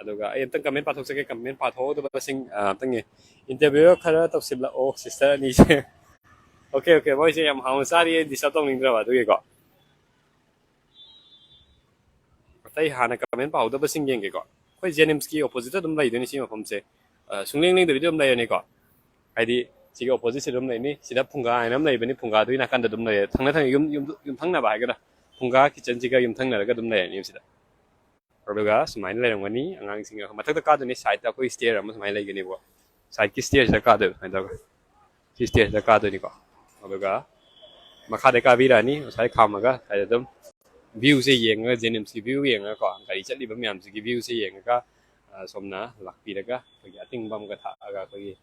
ꯑꯗꯨꯒ ꯑꯩ ꯑꯝꯇꯪ comment ꯄꯥꯊꯣꯛꯆꯒꯦ, comment ꯄꯥꯊꯣꯛꯍꯧꯗꯕꯁꯤꯡ, ꯑ, ꯑꯝꯇꯪ ꯌꯦꯡ-, interview ꯈꯔ ꯇꯧꯁꯤꯜꯂꯛꯑꯣ Sister ꯑꯅꯤꯁꯦ꯫ Okay, okay, ꯃꯣꯏꯁꯦ ꯌꯥꯝ ꯍꯥꯎꯅ ꯆꯥꯔꯤ, ꯑꯩ disturb ꯇꯧꯅꯤꯡꯗ꯭ꯔꯕ ꯑꯗꯨꯒꯤꯀꯣ꯫ ꯑꯇꯩ ꯍꯥꯟꯅ comment ꯄꯥꯍꯧꯗꯕꯁꯤꯡ ꯌꯦꯡꯒꯦꯀꯣ꯫ ꯑꯩꯈꯣꯏ JNIMSꯀꯤ oppositeꯇ ꯑꯗꯨꯝ ꯂꯩꯗꯣꯏꯅꯤ ꯁꯤ ꯃꯐꯝꯁꯦ꯫ ꯑ, ꯁꯨꯡꯂꯦꯡ ꯂꯦꯡꯗꯕꯤꯗ ꯑꯗꯨꯝ ꯂꯩꯔꯅꯤꯀꯣ꯫ ꯍꯥꯏꯗꯤ ꯁꯤꯒꯤ oppositeꯁꯦ ꯑꯗꯨꯝ ꯂꯩꯅꯤ꯫ ꯁꯤꯗ ꯐꯨꯡꯒꯥ ꯍꯥꯏꯅ ꯑꯃ ꯂꯩꯕꯅꯤ, ꯐꯨꯡꯒꯥꯗꯨꯒꯤ ꯅꯥꯀꯟꯗ ꯑꯗꯨꯝ ꯂꯩꯔꯦ꯫ ꯊꯪꯅ ꯊꯪꯅ ꯌꯨꯝ, ꯌꯨꯝ, ꯌꯨꯝꯊꯪꯅꯕ ꯍꯥꯏꯒꯗ꯭ꯔꯥ, ꯐꯨꯡꯒꯥ kitchenꯁꯤꯒ ꯌꯨꯝꯊꯪꯅꯔꯒ ꯑꯗꯨꯝ ꯂꯩꯔꯅꯤ ꯁꯤꯗ꯫ ꯑꯗꯨꯒ ꯁꯨꯃꯥꯏꯅ ꯂꯩꯔꯝꯒꯅꯤ꯫ ꯑꯉꯥꯡꯁꯤꯡ ꯃꯊꯛꯇ ꯀꯥꯗꯣꯏꯅꯤ, sideꯇ ꯑꯩꯈꯣꯏ stair ꯑꯃ ꯁꯨꯃꯥꯏꯅ ꯂꯩꯒꯅꯤꯕꯀꯣ꯫ Sideꯀꯤ stairꯁꯤꯗ ꯀꯥꯗꯣꯏꯕ ꯁꯨꯃꯥꯏꯅ ꯇꯧꯔꯒ꯫ ꯁꯤ stairꯁꯤꯗ ꯀꯥꯗꯣꯏꯅꯤꯀꯣ꯫ ꯑꯗꯨꯒ ꯃꯈꯥꯗ ꯀꯥꯕꯤꯔꯛꯑꯅꯤ, ꯉꯁꯥꯏ ꯈꯥꯝꯃꯒ ꯁ꯭ꯋꯥꯏꯗ ꯑꯗꯨꯝ viewꯁꯦ ꯌꯦꯡꯉꯒ, JNIMSꯀꯤ view ꯌꯦꯡꯉꯒꯀꯣ, ꯒꯥꯔꯤ ꯆꯠꯂꯤꯕ ꯃꯌꯥꯝꯁꯤꯒꯤ viewꯁꯦ ꯌꯦꯡꯉꯒ, ꯑ, ꯁꯣꯝꯅ ꯂꯥꯛꯄꯤꯔꯒ ꯑꯩꯈꯣꯏꯒꯤ ꯑꯇꯤꯡꯕ ꯑꯃꯒ ꯊꯛꯑꯒ ꯑꯩꯈꯣꯏꯒꯤ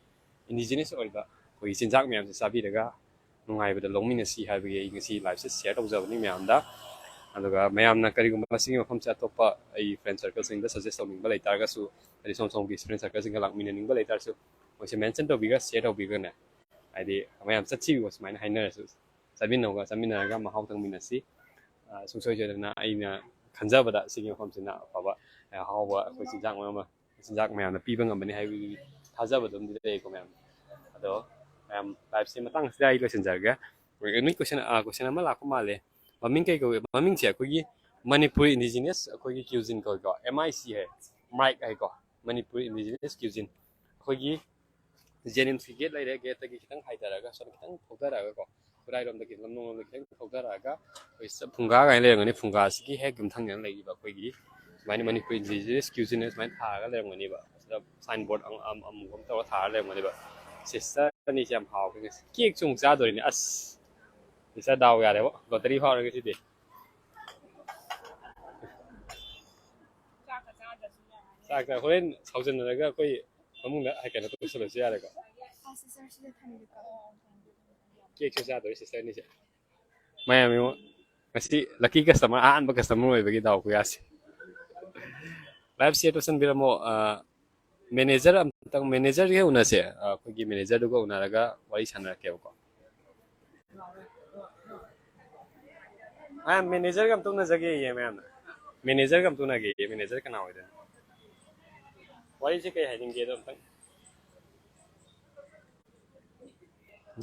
indigenous ꯑꯣꯏꯕ ꯑꯩꯈꯣꯏꯒꯤ ꯆꯤꯟꯖꯥꯛ ꯃꯌꯥꯝꯁꯦ ꯆꯥꯕꯤꯔꯒ ꯅꯨꯡꯉꯥꯏꯕꯗ ꯂꯧꯃꯤꯟꯅꯁꯤ ꯍꯥꯏꯕꯒꯤ ꯑꯩ ꯉꯁꯤ liveꯁꯦ share ꯇꯧꯖꯕꯅꯤ ꯃꯌꯥꯝꯗ꯫ ꯑꯗꯨꯒ ꯃꯌꯥꯝꯅ ꯀꯔꯤꯒꯨꯝꯕ ꯃꯁꯤꯒꯤ ꯃꯐꯝꯁꯦ ꯑꯇꯣꯞꯄ ꯑꯩ friend circle ꯁꯤꯡꯗ suggest ꯇꯧꯅꯤꯡꯕ ꯂꯩꯇꯥꯔꯒꯁꯨ, ꯍꯥꯏꯗꯤ ꯁꯣꯝ ꯁꯣꯝꯒꯤ friend circle ꯁꯤꯡꯒ ꯂꯥꯛꯃꯤꯟꯅꯅꯤꯡꯕ ꯂꯩꯇꯥꯔꯁꯨ, ꯃꯣꯏꯁꯦ mention ꯇꯧꯕꯤꯔꯒ, share ꯇꯧꯕꯤꯔꯒꯅꯦ, ꯍꯥꯏꯗꯤ ꯃꯌꯥꯝ ꯆꯠꯁꯤꯀꯣ, ꯁꯨꯃꯥꯏꯅ ꯍꯥꯏꯅꯔꯁꯨ ꯆꯠꯃꯤꯟꯅꯧꯒ ꯆꯠꯃꯤꯟꯅꯔꯒ ꯃꯍꯥꯎ ꯇꯪꯃꯤꯟꯅꯁꯤ꯫ ꯑ, ꯁꯨꯡꯁꯣꯏ ꯁꯣꯏꯗꯅ ꯑꯩꯅ ꯈꯟꯖꯕꯗ ꯁꯤꯒꯤ ꯃꯐꯝꯁꯤꯅ ꯑꯐꯕ, ꯑꯍꯥꯎꯕ ꯑꯩꯈꯣꯏ ꯆꯤꯟꯖꯥꯛ ꯃꯌꯥꯝ ꯑꯃ, ꯆꯤꯟꯖꯥꯛ ꯃꯌꯥꯝꯅ ꯄꯤꯕ ꯉꯝꯕꯅꯤ ꯍꯥꯏꯕꯒꯤ ꯊꯥꯖꯕꯗꯨꯝꯗꯤ ꯂꯩꯀꯣ ꯃꯌꯥꯝ꯫ ꯑꯗꯣ ꯃꯌꯥꯝ, live ꯁꯦ ꯃꯇꯥꯡꯁꯤꯗ ꯑꯩ ꯂꯣꯏꯁꯤꯟꯖꯔꯒꯦ꯫ ꯅꯣꯏ question, ꯑ, question ꯑꯃ ꯂꯥꯛꯄ ꯃꯥꯜꯂꯦ꯫ ꯃꯃꯤꯡ ꯀꯩ ꯀꯧꯏ? ꯃꯃꯤꯡꯁꯦ ꯑꯩꯈꯣꯏꯒꯤ Manipuri Indigenous ꯑꯩꯈꯣꯏꯒꯤ cuisine ꯀꯧꯏꯀꯣ, M I C ꯍꯥꯏ, ꯃꯥꯏꯛ ꯍꯥꯏꯀꯣ, Manipuri Indigenous Cuisine꯫ ꯑꯩꯈꯣꯏꯒꯤ JNIMS ꯀꯤ gate ꯂꯩꯔꯦ, gate ꯇꯒꯤ ꯈꯤꯇꯪ ꯍꯥꯏꯊꯔꯒ, ꯁꯣꯝ ꯈꯤꯇꯪ ꯊꯧꯊꯔꯛꯑꯒꯀꯣ, ꯈꯨꯔꯥꯏꯔꯣꯝꯗꯒꯤ, ꯂꯝꯂꯣꯡꯂꯣꯝꯗꯒꯤ ꯈꯤꯇꯪ ꯊꯧꯊꯔꯛꯑꯒ ꯑꯩꯈꯣꯏ ꯆ-, ꯐꯨꯡꯒꯥ ꯀꯥꯏꯅ ꯂꯩꯔꯝꯒꯅꯤ꯫ ꯐꯨꯡꯒꯥꯁꯤꯒꯤ ꯍꯦꯛ ꯌꯨꯝꯊꯪꯅꯅ ꯂꯩꯔꯤꯕ ꯑꯩꯈꯣꯏꯒꯤ ꯁꯨꯃꯥꯏꯅ Manipuri Indigenous Cuisine ꯁꯨꯃꯥꯏꯅ ꯊꯥꯔꯒ ꯂꯩꯔꯝꯒꯅꯦꯕ꯫ ꯁꯤꯗ signboard ꯑꯃ, ꯑꯃ, ꯑꯃꯨꯕ ꯑꯃ ꯇꯧꯔꯒ ꯊꯥꯔꯒ ꯂꯩꯔꯝꯒꯅꯦꯕ꯫ Sister ꯑꯅꯤꯁꯦ ꯌꯥꯝ ꯍꯥꯎꯈ꯭ꯔꯦ ꯉꯁꯤ꯫ Cake ꯁꯨ ꯑꯃꯨꯛ ꯆꯥꯗꯣꯔꯤꯅꯦ꯫ ꯑꯁ! Sister ꯗꯥꯎ ꯌꯥꯔꯦꯕꯣ꯫ Lottery ꯐꯥꯎꯔꯦ ꯉꯁꯤꯗꯤ꯫ ꯆꯥꯛꯀ ꯆꯥꯗ꯭ꯔꯁꯨ ꯌꯥꯔꯦ꯫ ꯆꯥꯛ ꯆꯥ-, ꯍꯣꯔꯦꯟ ꯁꯥꯎꯖꯟꯅꯔꯒ ꯑꯩꯈꯣꯏ ꯐꯃꯨꯡꯗ ꯍꯥꯏ ꯀꯩꯅꯣ ꯇꯧꯁꯜꯂꯁꯨ ꯌꯥꯔꯦꯀꯣ꯫ ꯑꯁ, sister, ꯁꯤꯗ ꯊꯝꯕꯤꯌꯨꯀꯣ꯫ Cake ꯁꯨ ꯆꯥꯗꯣꯔꯤ sister ꯑꯅꯤꯁꯦ꯫ ꯃꯌꯥꯝ ꯌꯦꯡꯉꯣ, ꯉꯁꯤ lucky customer, ꯑꯍꯥꯟꯕ customer ꯑꯣꯏꯕꯒꯤ ꯗꯥꯎ ꯈꯨꯌꯥꯁꯤ꯫ Live share ꯇꯧꯁꯟꯕꯤꯔꯝꯃꯣ꯫ ꯑ, manager ꯑꯝꯇꯪ, manager ꯒ ꯎꯅꯁꯦ꯫ ꯑ, ꯑꯩꯈꯣꯏꯒꯤ manager ꯗꯨꯒ ꯎꯅꯔꯒ ꯋꯥꯔꯤ ꯁꯥꯟꯅꯔꯛꯀꯦꯕꯀꯣ꯫ ꯃꯌꯥꯝ, manager ꯒ ꯑꯝꯇ ꯎꯅꯖꯒꯦꯌꯦ ꯃꯌꯥꯝꯅ꯫ Manager ꯒ ꯑꯝꯇ ꯎꯅꯒꯦꯌꯦ꯫ Manager ꯀꯅꯥ ꯑꯣꯏꯗꯣꯏꯅꯣ? ꯋꯥꯔꯤꯁꯦ ꯀꯩ ꯍꯥꯏꯅꯤꯡꯒꯦꯗꯣ ꯑꯝꯇꯪ꯫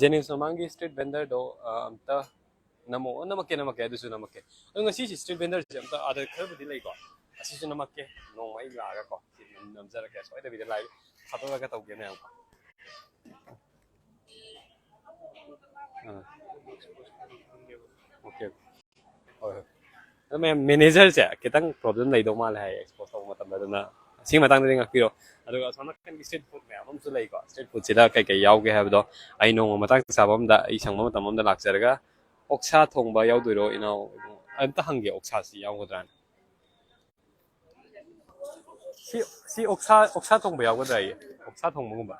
JNIMS ꯃꯃꯥꯡꯒꯤ street vendor ꯗꯣ, ꯑ, ꯑꯝꯇ ꯅꯝꯃꯛꯑꯣ꯫ ꯅꯝꯃꯛꯀꯦ, ꯅꯝꯃꯛꯀꯦ, ꯑꯗꯨꯁꯨ ꯅꯝꯃꯛꯀꯦ꯫ ꯑꯗꯣ ꯉꯁꯤꯁꯦ street vendor ꯁꯦ ꯑꯝꯇ ꯑꯥꯗ ꯈꯔꯕꯨꯗꯤ ꯂꯩꯀꯣ꯫ ꯑꯁꯤꯁꯨ ꯅꯝꯃꯛꯀꯦ꯫ ꯅꯣꯡꯃ ꯑꯩ ꯂꯥꯛꯑꯒꯀꯣ, ꯁꯤ ꯅꯝꯖꯔꯛꯀꯦ꯫ ꯁꯣꯏꯗꯕꯤꯗ live ꯊꯥꯗꯣꯛꯑꯒ ꯇꯧꯒꯦ ꯃꯌꯥꯝ꯫ ꯑꯥ꯫ OK, OK꯫ ꯍꯣꯏ, ꯍꯣꯏ꯫ ꯑꯗꯣ ꯃꯌꯥꯝ, manager ꯁꯦ ꯈꯤꯇꯪ problem ꯂꯩꯗꯧ ꯃꯥꯜꯂꯦ ꯍꯥꯏꯌꯦ expose ꯇꯧꯕ ꯃꯇꯝꯗ, ꯑꯗꯨꯅ ꯑꯁꯤꯒꯤ ꯃꯇꯥꯡꯗꯗꯤ ꯉꯥꯛꯄꯤꯔꯣ꯫ ꯑꯗꯨꯒ ꯑꯁꯣꯝ ꯅꯥꯀꯟꯒꯤ street food ꯃꯌꯥꯝ ꯑꯃꯁꯨ ꯂꯩꯀꯣ꯫ Street food ꯁꯤꯗ ꯀꯩ ꯀꯩ ꯌꯥꯎꯒꯦ ꯍꯥꯏꯕꯗꯣ ꯑꯩ ꯅꯣꯡꯃ ꯃꯇꯥꯡ ꯆꯥꯕ ꯑꯃꯗ, ꯑꯩ ꯁꯪꯕ ꯃꯇꯝ ꯑꯃꯗ ꯂꯥꯛꯆꯔꯒ, ꯑꯣꯛꯁꯥ ꯊꯣꯡꯕ ꯌꯥꯎꯗꯣꯏꯔꯣ ꯏꯅꯥꯎ? ꯑꯝꯇ ꯍꯪꯒꯦ, ꯑꯣꯛꯁꯥꯁꯤ ꯌꯥꯎꯒꯗ꯭ꯔꯥꯅ꯫ ꯁꯤ, ꯁꯤ ꯑꯣꯛꯁꯥ, ꯑꯣꯛꯁꯥ ꯊꯣꯡꯕ ꯌꯥꯎꯒꯗ꯭ꯔꯥ ꯑꯩ? ꯑꯣꯛꯁꯥ ꯊꯣꯡꯕꯒꯨꯝꯕ?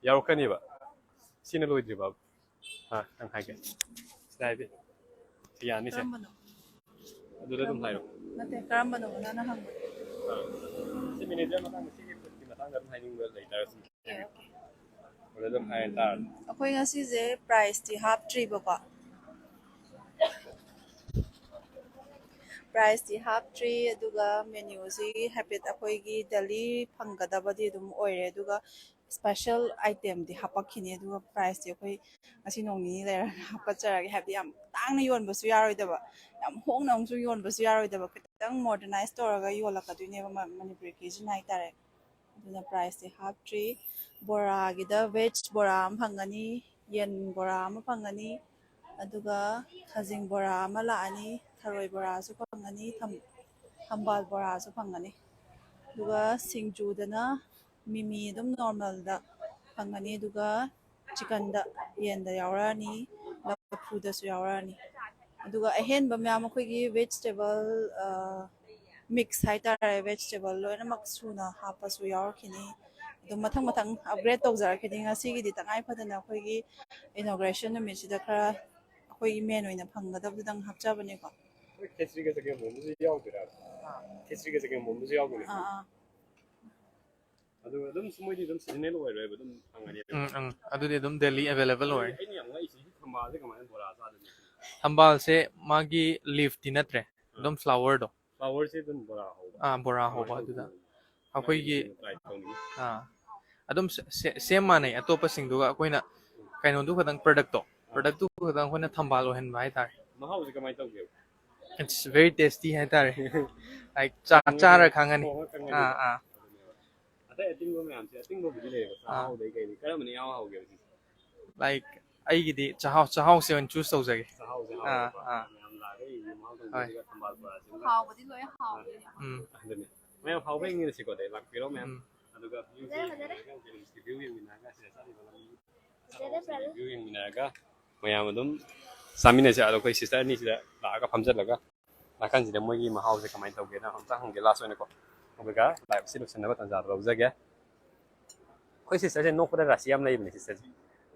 ꯌꯥꯎꯔꯛꯀꯅꯤꯕ꯫ ꯁꯤꯅ ꯂꯣꯏꯗ꯭ꯔꯤꯕ? ꯑꯥ, ꯅꯪ ꯍꯥꯏꯒꯦ꯫ ꯁꯤꯗ ꯍꯥꯏꯕꯤ꯫ ꯁꯤ ꯌꯥꯅꯤꯁꯦ꯫ ꯀꯔꯝꯕꯅꯣ? ꯑꯗꯨꯗ ꯑꯗꯨꯝ ꯍꯥꯏꯔꯣ꯫ ꯅꯠꯇꯦ, ꯀꯔꯝꯕꯅꯣ ꯅꯪꯅ ꯍꯪꯕꯗꯣ? ꯁꯤ ꯃꯦꯅꯦꯖꯔ ꯃꯇꯥꯡꯗ, ꯁꯤꯒꯤ ꯐꯨꯗꯀꯤ ꯃꯇꯥꯡꯗ ꯑꯗꯨꯝ ꯍꯥꯏꯅꯤꯡꯕ ꯂꯩꯇꯥꯔꯁꯨ ꯑꯗꯨꯗ ꯑꯗꯨꯝ ꯍꯥꯏꯔ ꯇꯥꯔꯦ꯫ ꯑꯩꯈꯣꯏ ꯉꯁꯤꯁꯦ ꯄ꯭ꯔꯥꯏꯁꯇꯤ ꯍꯥꯞꯇ꯭ꯔꯤꯕꯀꯣ꯫ ꯄ꯭ꯔꯥꯏꯁꯇꯤ ꯍꯥꯞꯇ꯭ꯔꯤ꯫ ꯑꯗꯨꯒ ꯃꯦꯅ꯭ꯌꯨꯁꯤ ꯍꯥꯏꯐꯦꯠ ꯑꯩꯈꯣꯏꯒꯤ ꯗꯦꯂꯤ ꯐꯪꯒꯗꯕꯗꯤ ꯑꯗꯨꯝ ꯑꯣꯏꯔꯦ꯫ ꯑꯗꯨꯒ ꯁ꯭ꯄꯦꯁꯦꯜ ꯑꯥꯏꯇꯦꯝꯗꯤ ꯍꯥꯄꯛꯈꯤꯅꯤ꯫ ꯑꯗꯨꯒ ꯄ꯭ꯔꯥꯏꯁꯇꯤ ꯑꯩꯈꯣꯏ ꯉꯁꯤ ꯅꯣꯡ ꯅꯤꯅꯤ ꯂꯩꯔꯒ ꯍꯥꯞꯀꯠꯆꯔꯒꯦ꯫ ꯍꯥꯏꯕꯗꯤ ꯌꯥꯝ ꯇꯥꯡꯅ ꯌꯣꯟꯕꯁꯨ ꯌꯥꯔꯣꯏꯗꯕ, ꯌꯥꯝ ꯍꯣꯡꯅ ꯑꯃꯁꯨ ꯌꯣꯟꯕꯁꯨ ꯌꯥꯔꯣꯏꯗꯕ, ꯈꯤꯇꯪ ꯃꯣꯗꯔꯅꯥꯏꯁ ꯇꯧꯔꯒ ꯌꯣꯜꯂꯛꯀꯗꯣꯏꯅꯦꯕ ꯃꯅꯤꯄꯨꯔꯤ ꯀ꯭ꯌꯨꯏꯖꯤꯟ ꯍꯥꯏꯇꯥꯔꯦ꯫ ꯑꯗꯨꯅ ꯄ꯭ꯔꯥꯏꯁꯇꯤ ꯍꯥꯞꯇ꯭ꯔꯤ꯫ ꯕꯣꯔꯥꯒꯤꯗ ꯚꯦꯖ ꯕꯣꯔꯥ ꯑꯃ ꯐꯪꯒꯅꯤ, ꯌꯦꯟ ꯕꯣꯔꯥ ꯑꯃ ꯐꯪꯒꯅꯤ, ꯑꯗꯨꯒ ꯈꯖꯤꯡ ꯕꯣꯔꯥ ꯑꯃ ꯂꯥꯛꯑꯅꯤ, ꯊꯔꯣꯏ ꯕꯣꯔꯥꯁꯨ ꯐꯪꯒꯅꯤ, ꯊꯝ- ꯊꯝꯕꯥꯜ ꯕꯣꯔꯥꯁꯨ ꯐꯪꯒꯅꯤ꯫ ꯑꯗꯨꯒ ꯁꯤꯡꯖꯨꯗꯅ ꯃꯤꯃꯤ ꯑꯗꯨꯝ ꯅꯣꯔꯃꯦꯜꯗ ꯐꯪꯒꯅꯤ꯫ ꯑꯗꯨꯒ ꯆꯤꯀꯟꯗ, ꯌꯦꯟꯗ ꯌꯥꯎꯔꯛꯑꯅꯤ, ꯂꯐꯨꯗꯁꯨ ꯌꯥꯎꯔꯛꯑꯅꯤ꯫ ꯑꯗꯨꯒ ꯑꯍꯦꯟꯕ ꯃꯌꯥꯝ ꯑꯩꯈꯣꯏꯒꯤ ꯚꯦꯖꯤꯇꯦꯕꯜ ꯃꯤꯛꯁ ꯍꯥꯏꯇꯥꯔꯦ, ꯚꯦꯖꯤꯇꯦꯕꯜ ꯂꯣꯏꯅꯃꯛ ꯁꯨꯅ ꯍꯥꯞꯄꯁꯨ ꯌꯥꯎꯔꯛꯈꯤꯅꯤ꯫ ꯑꯗꯨꯝ ꯃꯊꯪ ꯃꯊꯪ ꯑꯞꯒ꯭ꯔꯦꯗ ꯇꯧꯖꯔꯛꯈꯤꯅꯤ꯫ ꯉꯁꯤꯒꯤꯗꯤ ꯇꯉꯥꯏ ꯐꯗꯅ ꯑꯩꯈꯣꯏꯒꯤ ꯏꯅꯣꯒ꯭ꯔꯦꯁꯟ ꯅꯨꯃꯤꯠꯁꯤꯗ ꯈꯔ ꯑꯩꯈꯣꯏꯒꯤ ꯃꯦꯟ ꯑꯣꯏꯅ ꯐꯪꯒꯗꯕꯗꯨꯗꯪ ꯍꯥꯞꯆꯕꯅꯤꯀꯣ꯫ ꯈꯦꯆ꯭ꯔꯤꯒ ꯆꯒꯦꯝ ꯄꯣꯝꯕꯁꯨ ꯌꯥꯎꯗꯣꯏꯔꯥ? ꯈꯦꯆ꯭ꯔꯤꯒ ꯆꯒꯦꯝ ꯄꯣꯝꯕꯁꯨ ꯌꯥꯎꯗꯣꯏꯅꯦ꯫ ꯑꯥ ꯑꯥ ꯑꯗꯨꯒ ꯑꯗꯨꯝ ꯃꯣꯏꯗꯤ ꯑꯗꯨꯝ ꯁꯤꯖꯟꯅꯦꯜ ꯑꯣꯏꯔꯣꯏꯕ, ꯑꯗꯨꯝ ꯐꯪꯒꯅꯦꯕ꯫ ꯎꯝ ꯎꯝ ꯑꯗꯨꯗꯤ ꯑꯗꯨꯝ ꯗꯦꯂꯤ ꯑꯦꯕꯥꯏꯂꯦꯕꯜ ꯑꯣꯏꯔꯦ꯫ ꯑꯩꯅ ꯌꯥꯝ ꯉꯛꯏꯁꯦ, ꯊꯝꯕꯥꯜꯁꯦ ꯀꯃꯥꯏꯅ ꯕꯣꯔꯥ ꯆꯥꯗꯣꯏꯅꯣ? ꯊꯝꯕꯥꯜꯁꯦ ꯃꯥꯒꯤ ꯂꯤꯐꯇꯤ ꯅꯠꯇ꯭ꯔꯦ, ꯑꯗꯨꯝ ꯐ꯭ꯂꯥꯋꯔꯗꯣ꯫ ꯐ꯭ꯂꯥꯋꯔꯁꯦ ꯑꯗꯨꯝ ꯕꯣꯔꯥ ꯍꯧꯕ? ꯑꯥ, ꯕꯣꯔꯥ ꯍꯧꯕ꯫ ꯑꯗꯨꯗ ꯑꯩꯈꯣꯏꯒꯤ ꯇ꯭ꯔꯥꯏ ꯇꯧꯅꯤꯡꯉꯤ꯫ ꯑꯥ, ꯑꯗꯨꯝ ꯁꯦꯝ ꯃꯥꯟꯅꯩ ꯑꯇꯣꯞꯄꯁꯤꯡꯗꯨꯒ꯫ ꯑꯩꯈꯣꯏꯅ ꯀꯩꯅꯣꯗꯨ ꯈꯛꯇꯪ, ꯄ꯭ꯔꯗꯛꯇꯣ ꯄ꯭ꯔꯗꯛꯇꯨ ꯈꯛꯇꯪ ꯑꯩꯈꯣꯏꯅ ꯊꯝꯕꯥꯜ ꯑꯣꯏꯍꯟꯕ ꯍꯥꯏꯇꯥꯔꯦ꯫ ꯃꯍꯥꯎꯁꯦ ꯀꯃꯥꯏꯅ ꯇꯧꯒꯦꯕ? It's very tasty ꯍꯥꯏꯇꯥꯔꯦ꯫ Like ꯆꯥ- ꯆꯥꯔ ꯈꯪꯉꯅꯤ꯫ ꯑꯥ ꯑꯥ꯫ ꯑꯇꯩ ꯑꯇꯤꯡꯕ ꯃꯌꯥꯝꯁꯦ, ꯑꯇꯤꯡꯕꯕꯨꯗꯤ ꯂꯩꯌꯦꯕ, ꯆꯥꯛꯍꯥꯎꯗꯩ ꯀꯩꯗꯩ, ꯀꯔꯝꯕꯅ ꯏꯍꯥꯎ ꯍꯥꯎꯒꯦꯕ ꯁꯤꯁꯦ? Like ꯑꯩꯒꯤꯗꯤ ꯆꯥꯛꯍꯥꯎ, ꯆꯥꯛꯍꯥꯎꯁꯦ ꯑꯣꯏꯅ ꯆꯨꯁ ꯇꯧꯖꯒꯦ꯫ ꯆꯥꯛꯍꯥꯎꯁꯦ ꯑꯥ ꯍꯥꯎꯋꯦꯕ꯫ ꯑꯥ꯫ ꯃꯌꯥꯝ ꯂꯥꯛꯑꯒ ꯌꯦꯡꯒꯦ, ꯃꯍꯥꯎ ꯍꯣꯏ꯫ ꯇꯧꯔꯒ ꯊꯝꯕꯥꯜ ꯕꯣꯔꯥꯁꯦ꯫ ꯍꯥꯎꯕꯗꯤ ꯂꯣꯏ ꯍꯥꯎꯋꯦ꯫ ꯎꯝ ꯑꯗꯨꯅꯦ꯫ ꯃꯌꯥꯝ ꯍꯥꯎꯕ ꯌꯦꯡꯃꯤꯟꯅꯁꯤꯀꯣ, ꯑꯗꯩ ꯂꯥꯛꯄꯤꯔꯣ ꯃꯌꯥꯝ꯫ ꯎꯝ꯫ ꯑꯗꯨꯒ ꯚ꯭ꯌꯨꯁꯦ ꯌꯦꯡꯃꯤꯟꯅꯔꯒ, ꯚ꯭ꯌꯨ ꯌꯦꯡꯃꯤꯟꯅꯔꯒ, ꯁꯤꯗ ꯆꯠꯂꯤꯕ ꯂꯝꯕꯤ, ꯚ꯭ꯌꯨ ꯌꯦꯡꯃꯤꯟꯅꯔꯒ ꯃꯌꯥꯝ ꯑꯗꯨꯝ ꯆꯥꯃꯤꯟꯅꯁꯦ꯫ ꯑꯗꯣ ꯑꯩꯈꯣꯏ ꯁꯤꯁꯇꯔ ꯑꯅꯤꯁꯤꯗ ꯂꯥꯛꯑꯒ ꯐꯝꯖꯜꯂꯒ ꯅꯥꯀꯟꯁꯤꯗ ꯃꯣꯏꯒꯤ ꯃꯍꯥꯎꯁꯦ ꯀꯃꯥꯏꯅ ꯇꯧꯒꯦꯅ ꯑꯝꯇ ꯍꯪꯒꯦ ꯂꯥꯁ ꯑꯣꯏꯅꯀꯣ꯫ ꯑꯗꯨꯒ ꯂꯥꯏꯐꯁꯦ ꯂꯣꯏꯁꯤꯟꯅꯕ ꯇꯥꯟꯖꯥꯗꯣ ꯂꯧꯖꯒꯦ꯫ ꯑꯩꯈꯣꯏ ꯁꯤꯁꯇꯔꯁꯦ ꯅꯣꯛꯄꯗ ꯔꯥꯁꯤ ꯌꯥꯝ ꯂꯩꯕꯅꯦ ꯁꯤꯁꯇꯔꯁꯦ꯫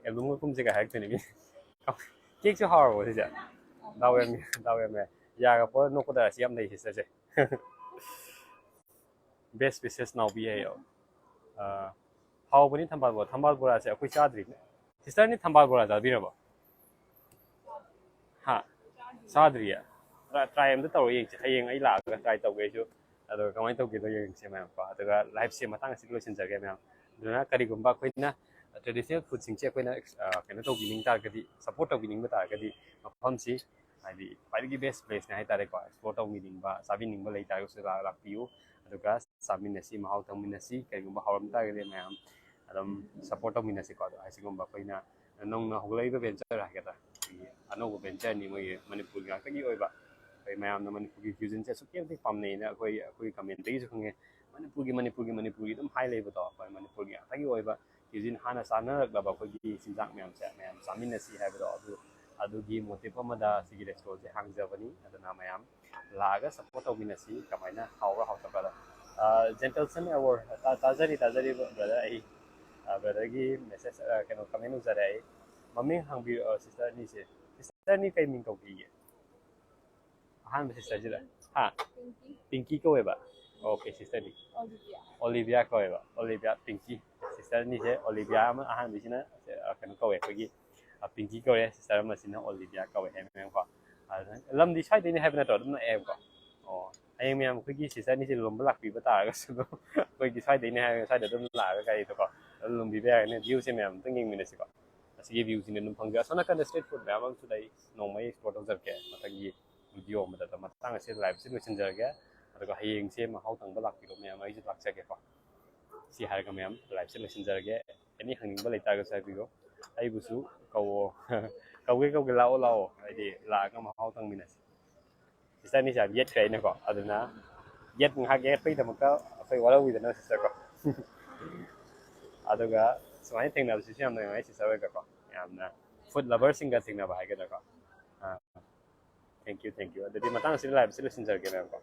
ꯑꯦꯜꯕꯝꯒ ꯀꯨꯝꯁꯦꯒ ꯍꯥꯏꯔꯛꯇꯣꯏꯅꯦ ꯃꯤ꯫ ꯀꯦꯛꯁꯨ ꯍꯥꯎꯔꯕꯣ ꯁꯤꯁꯦ? ꯗꯥꯎ ꯌꯥꯝ, ꯗꯥꯎ ꯌꯥꯝ ꯌꯥꯏ꯫ ꯌꯥꯒ ꯄꯣꯛꯑ ꯅꯣꯛꯄꯗ ꯑꯁꯤ ꯌꯥꯝ ꯂꯩ sisterꯁꯦ꯫ Best wishes ꯅꯥꯎꯕꯤ ꯍꯥꯏꯌꯣ꯫ ꯑꯥ, ꯍꯥꯎꯕꯅꯤ ꯊꯝꯕꯥꯜ ꯕꯣꯔꯥ꯫ ꯊꯝꯕꯥꯜ ꯕꯣꯔꯥꯁꯦ ꯑꯩꯈꯣꯏ ꯆꯥꯗ꯭ꯔꯤ꯫ Sisterꯅꯤ ꯊꯝꯕꯥꯜ ꯕꯣꯔꯥ ꯆꯥꯕꯤꯔꯕꯣ? ꯍꯥ? ꯆꯥꯗ꯭ꯔꯤꯌꯦ? Try ꯑꯝꯇ ꯇꯧꯔ ꯌꯦꯡꯁꯦ꯫ ꯍꯌꯦꯡ ꯑꯩ ꯂꯥꯛꯑꯒ try ꯇꯧꯒꯦ ꯑꯩꯁꯨ꯫ ꯑꯗꯨꯒ ꯀꯃꯥꯏꯅ ꯇꯧꯒꯦꯗꯣ ꯌꯦꯡꯁꯦ ꯃꯌꯥꯝ ꯀꯣ꯫ ꯑꯗꯨꯒ liveꯁꯦ ꯃꯇꯥꯡ ꯑꯁꯤꯗ ꯂꯣꯏꯁꯤꯟꯖꯔꯒꯦ ꯃꯌꯥꯝ꯫ ꯑꯗꯨꯅ ꯀꯔꯤꯒꯨꯝꯕ ꯑꯩꯈꯣꯏꯅ traditional foodꯁꯤꯡꯁꯦ ꯑꯩꯈꯣꯏꯅ, ꯑ, ꯀꯩꯅꯣ ꯇꯧꯕꯤꯅꯤꯡ ꯇꯥꯔꯒꯗꯤ, support ꯇꯧꯕꯤꯅꯤꯡꯕ ꯇꯥꯔꯒꯗꯤ, ꯃꯐꯝꯁꯤ ꯍꯥꯏꯗꯤ ꯈ꯭ꯋꯥꯏꯗꯒꯤ best placeꯅꯦ ꯍꯥꯏꯇꯥꯔꯦꯀꯣ꯫ Explore ꯇꯧꯕꯤꯅꯤꯡꯕ, ꯆꯥꯕꯤꯅꯤꯡꯕ ꯂꯩ ꯇꯥꯔꯒꯁꯨ ꯂꯥꯛ-, ꯂꯥꯛꯄꯤꯌꯨ꯫ ꯑꯗꯨꯒ ꯆꯥꯃꯤꯟꯅꯁꯤ, ꯃꯍꯥꯎ ꯇꯪꯃꯤꯟꯅꯁꯤ꯫ ꯀꯔꯤꯒꯨꯝꯕ ꯍꯥꯎꯔꯝ ꯇꯥꯔꯒꯗꯤ ꯃꯌꯥꯝ ꯑꯗꯨꯝ support ꯇꯧꯃꯤꯟꯅꯁꯤꯀꯣ꯫ ꯑꯗꯣ ꯑꯁꯤꯒꯨꯝꯕ ꯑꯩꯈꯣꯏꯅ ꯅꯧꯅ ꯍꯧꯒꯠꯂꯛꯏꯕ venture ꯍꯥꯏꯒꯗ꯭ꯔꯥ, ꯑꯩꯈꯣꯏꯒꯤ ꯑꯅꯧꯕ ventureꯅꯤ ꯃꯣꯏꯒꯤ ꯃꯅꯤꯄꯨꯔ ꯉꯥꯛꯇꯒꯤ ꯑꯣꯏꯕ꯫ ꯑꯩꯈꯣꯏ ꯃꯌꯥꯝꯅ ꯃꯅꯤꯄꯨꯔꯒꯤ cuisineꯁꯦ ꯑꯁꯨꯛꯀꯤ ꯃꯇꯤꯛ ꯄꯥꯝꯅꯩꯅ ꯑꯩꯈꯣꯏ, ꯑꯩꯈꯣꯏ commentꯇꯒꯤꯁꯨ ꯈꯪꯉꯦ꯫ ꯃꯅꯤꯄꯨꯔꯒꯤ, ꯃꯅꯤꯄꯨꯔꯒꯤ, ꯃꯅꯤꯄꯨꯔꯒꯤ ꯑꯗꯨꯝ ꯍꯥꯏ ꯂꯩꯕꯗꯣ, ꯑꯩꯈꯣꯏ ꯃꯅꯤꯄꯨꯔꯒꯤ ꯉꯥꯛꯇꯒꯤ ꯑꯣꯏꯕ cuisine ꯍꯥꯟꯅ ꯆꯥꯅꯔꯛꯂꯕ ꯑꯩꯈꯣꯏꯒꯤ ꯆꯤꯟꯖꯥꯛ ꯃꯌꯥꯝꯁꯦ ꯃꯌꯥꯝ ꯆꯥꯃꯤꯟꯅꯁꯤ ꯍꯥꯏꯕꯗꯣ, ꯑꯗꯨ, ꯑꯗꯨꯒꯤ motive ꯑꯃꯗ ꯁꯤꯒꯤ restaurantꯁꯦ ꯍꯥꯡꯖꯕꯅꯤ꯫ ꯑꯗꯨꯅ ꯃꯌꯥꯝ ꯂꯥꯛꯑꯒ support ꯇꯧꯃꯤꯟꯅꯁꯤ꯫ ꯀꯃꯥꯏꯅ ꯍꯥꯎꯕ꯭ꯔꯥ ꯍꯥꯎꯇꯕ꯭ꯔꯥ? ꯑꯥ, Gentleson Award, ꯇꯥ-, ꯇꯥꯖꯔꯤ, ꯇꯥꯖꯔꯤ brother꯫ ꯑꯩ, ꯑꯥ, brotherꯒꯤ message, ꯑꯥ, ꯀꯩꯅꯣ, comment ꯎꯖꯔꯦ ꯑꯩ꯫ ꯃꯃꯤꯡ ꯍꯪꯕꯤꯌꯨ, ꯑꯥ, sister ꯑꯅꯤꯁꯦ꯫ Sister ꯑꯅꯤ ꯀꯩ ꯃꯤꯡ ꯀꯧꯕꯤꯒꯦ? ꯑꯍꯥꯟꯕ sisterꯁꯤꯗ? ꯍꯥ? ꯄꯤꯡꯀꯤ꯫ ꯄꯤꯡꯀꯤ ꯀꯧꯋꯦꯕ? Okay, sisterꯗꯤ? Olivia. Olivia ꯀꯧꯋꯦꯕ꯫ Olivia, ꯄꯤꯡꯀꯤ꯫ Sister ꯑꯅꯤꯁꯦ ꯑꯣꯂꯤꯕꯤꯌꯥ ꯑꯃ, ꯑꯍꯥꯟꯕꯁꯤꯅ, ꯑ, ꯀꯩꯅꯣ ꯀꯧꯋꯦ, ꯑꯩꯈꯣꯏꯒꯤ, ꯑ, ꯄꯤꯡꯀꯤ ꯀꯧꯋꯦ꯫ Sister ꯑꯃꯁꯤꯅ ꯑꯣꯂꯤꯕꯤꯌꯥ ꯀꯧꯋꯦ ꯍꯥꯏꯕꯅꯦꯕꯀꯣ꯫ ꯑꯗꯨꯅ ꯂꯝꯗꯤ ꯁ꯭ꯋꯥꯏꯗꯩꯅꯦ ꯍꯥꯏꯕ ꯅꯠꯇ꯭ꯔꯣ? ꯑꯗꯨꯝ ꯅꯛꯑꯦꯕꯀꯣ꯫ ꯑꯣ, ꯍꯌꯦꯡ ꯃꯌꯥꯝ ꯑꯩꯈꯣꯏꯒꯤ sister ꯑꯅꯤꯁꯦ ꯂꯨꯍꯣꯡꯕ ꯂꯥꯛꯄꯤꯕ ꯇꯥꯔꯒꯁꯨ ꯑꯗꯨꯝ ꯑꯩꯈꯣꯏꯒꯤ ꯁ꯭ꯋꯥꯏꯗꯩꯅꯦ ꯍꯥꯏꯔꯒ ꯁ꯭ꯋꯥꯏꯗ ꯑꯗꯨꯝ ꯂꯥꯛꯑꯒ ꯒꯥꯔꯤꯗꯀꯣ ꯑꯗꯨꯝ ꯂꯨꯝꯕꯤꯕ ꯌꯥꯒꯅꯤ꯫ Viewꯁꯦ ꯃꯌꯥꯝ ꯑꯝꯇꯪ ꯌꯦꯡꯃꯤꯟꯅꯁꯤꯀꯣ꯫ ꯑꯁꯤꯒꯤ viewꯁꯤꯅ ꯑꯗꯨꯝ ꯐꯪꯖꯩ꯫ ꯑꯁꯣꯝ ꯅꯥꯀꯟꯗ street food ꯃꯌꯥꯝ ꯑꯃꯁꯨ ꯂꯩ꯫ ꯅꯣꯡꯃ ꯑꯩ explore ꯇꯧꯖꯔꯛꯀꯦ ꯃꯊꯪꯒꯤ video ꯑꯃꯗ꯫ ꯃꯇꯥꯡ ꯑꯁꯤꯗ liveꯁꯤ ꯂꯣꯏꯁꯤꯟꯖꯔꯒꯦ꯫ ꯑꯗꯨꯒ ꯍꯌꯦꯡꯁꯦ ꯃꯍꯥꯎ ꯇꯪꯕ ꯂꯥꯛꯄꯤꯔꯣ ꯃꯌꯥꯝ, ꯑꯩꯁꯨ ꯂꯥꯛꯆꯒꯦꯀꯣ꯫ ꯁꯤ ꯍꯥꯏꯔꯒ ꯃꯌꯥꯝ liveꯁꯦ ꯂꯣꯏꯁꯤꯟꯖꯔꯒꯦ꯫ Any ꯍꯪꯅꯤꯡꯕ ꯂꯩꯇꯥꯔꯒꯁꯨ ꯍꯥꯏꯕꯤꯔꯣ꯫ ꯑꯩꯕꯨꯁꯨ ꯀꯧꯋꯣ꯫ ꯀꯧꯒꯦ, ꯀꯧꯒꯦ, ꯂꯥꯛꯑꯣ, ꯂꯥꯛꯑꯣ꯫ ꯍꯥꯏꯗꯤ ꯂꯥꯛꯑꯒ ꯃꯍꯥꯎ ꯇꯪꯃꯤꯟꯅꯁꯤ꯫ Sister ꯑꯅꯤꯁꯦ ꯌꯥꯝ ꯌꯦꯠꯈ꯭ꯔꯦ ꯑꯩꯅꯀꯣ꯫ ꯑꯗꯨꯅ ꯌꯦꯠ ꯉꯥꯏꯍꯥꯛ ꯌꯦꯠꯄꯒꯤꯗꯃꯛꯇ ꯑꯩꯈꯣꯏ ꯋꯥꯔꯧꯕꯤꯗꯅ sister ꯀꯣ꯫ ꯑꯗꯨꯒ ꯁꯨꯃꯥꯏꯅ ꯊꯦꯡꯅꯕꯁꯤꯁꯨ ꯌꯥꯝ ꯅꯨꯡꯉꯥꯏ sister ꯍꯣꯏꯒꯀꯣ꯫ ꯌꯥꯝꯅ food loverꯁꯤꯡꯒ ꯊꯦꯡꯅꯕ ꯍꯥꯏꯒꯗ꯭ꯔꯥꯀꯣ꯫ ꯑꯥ, thank you, thank you꯫ ꯑꯗꯨꯗꯤ ꯃꯇꯥꯡ ꯑꯁꯤꯗ liveꯁꯤ ꯂꯣꯏꯁꯤꯟꯖꯔꯒꯦ ꯃꯌꯥꯝꯀꯣ꯫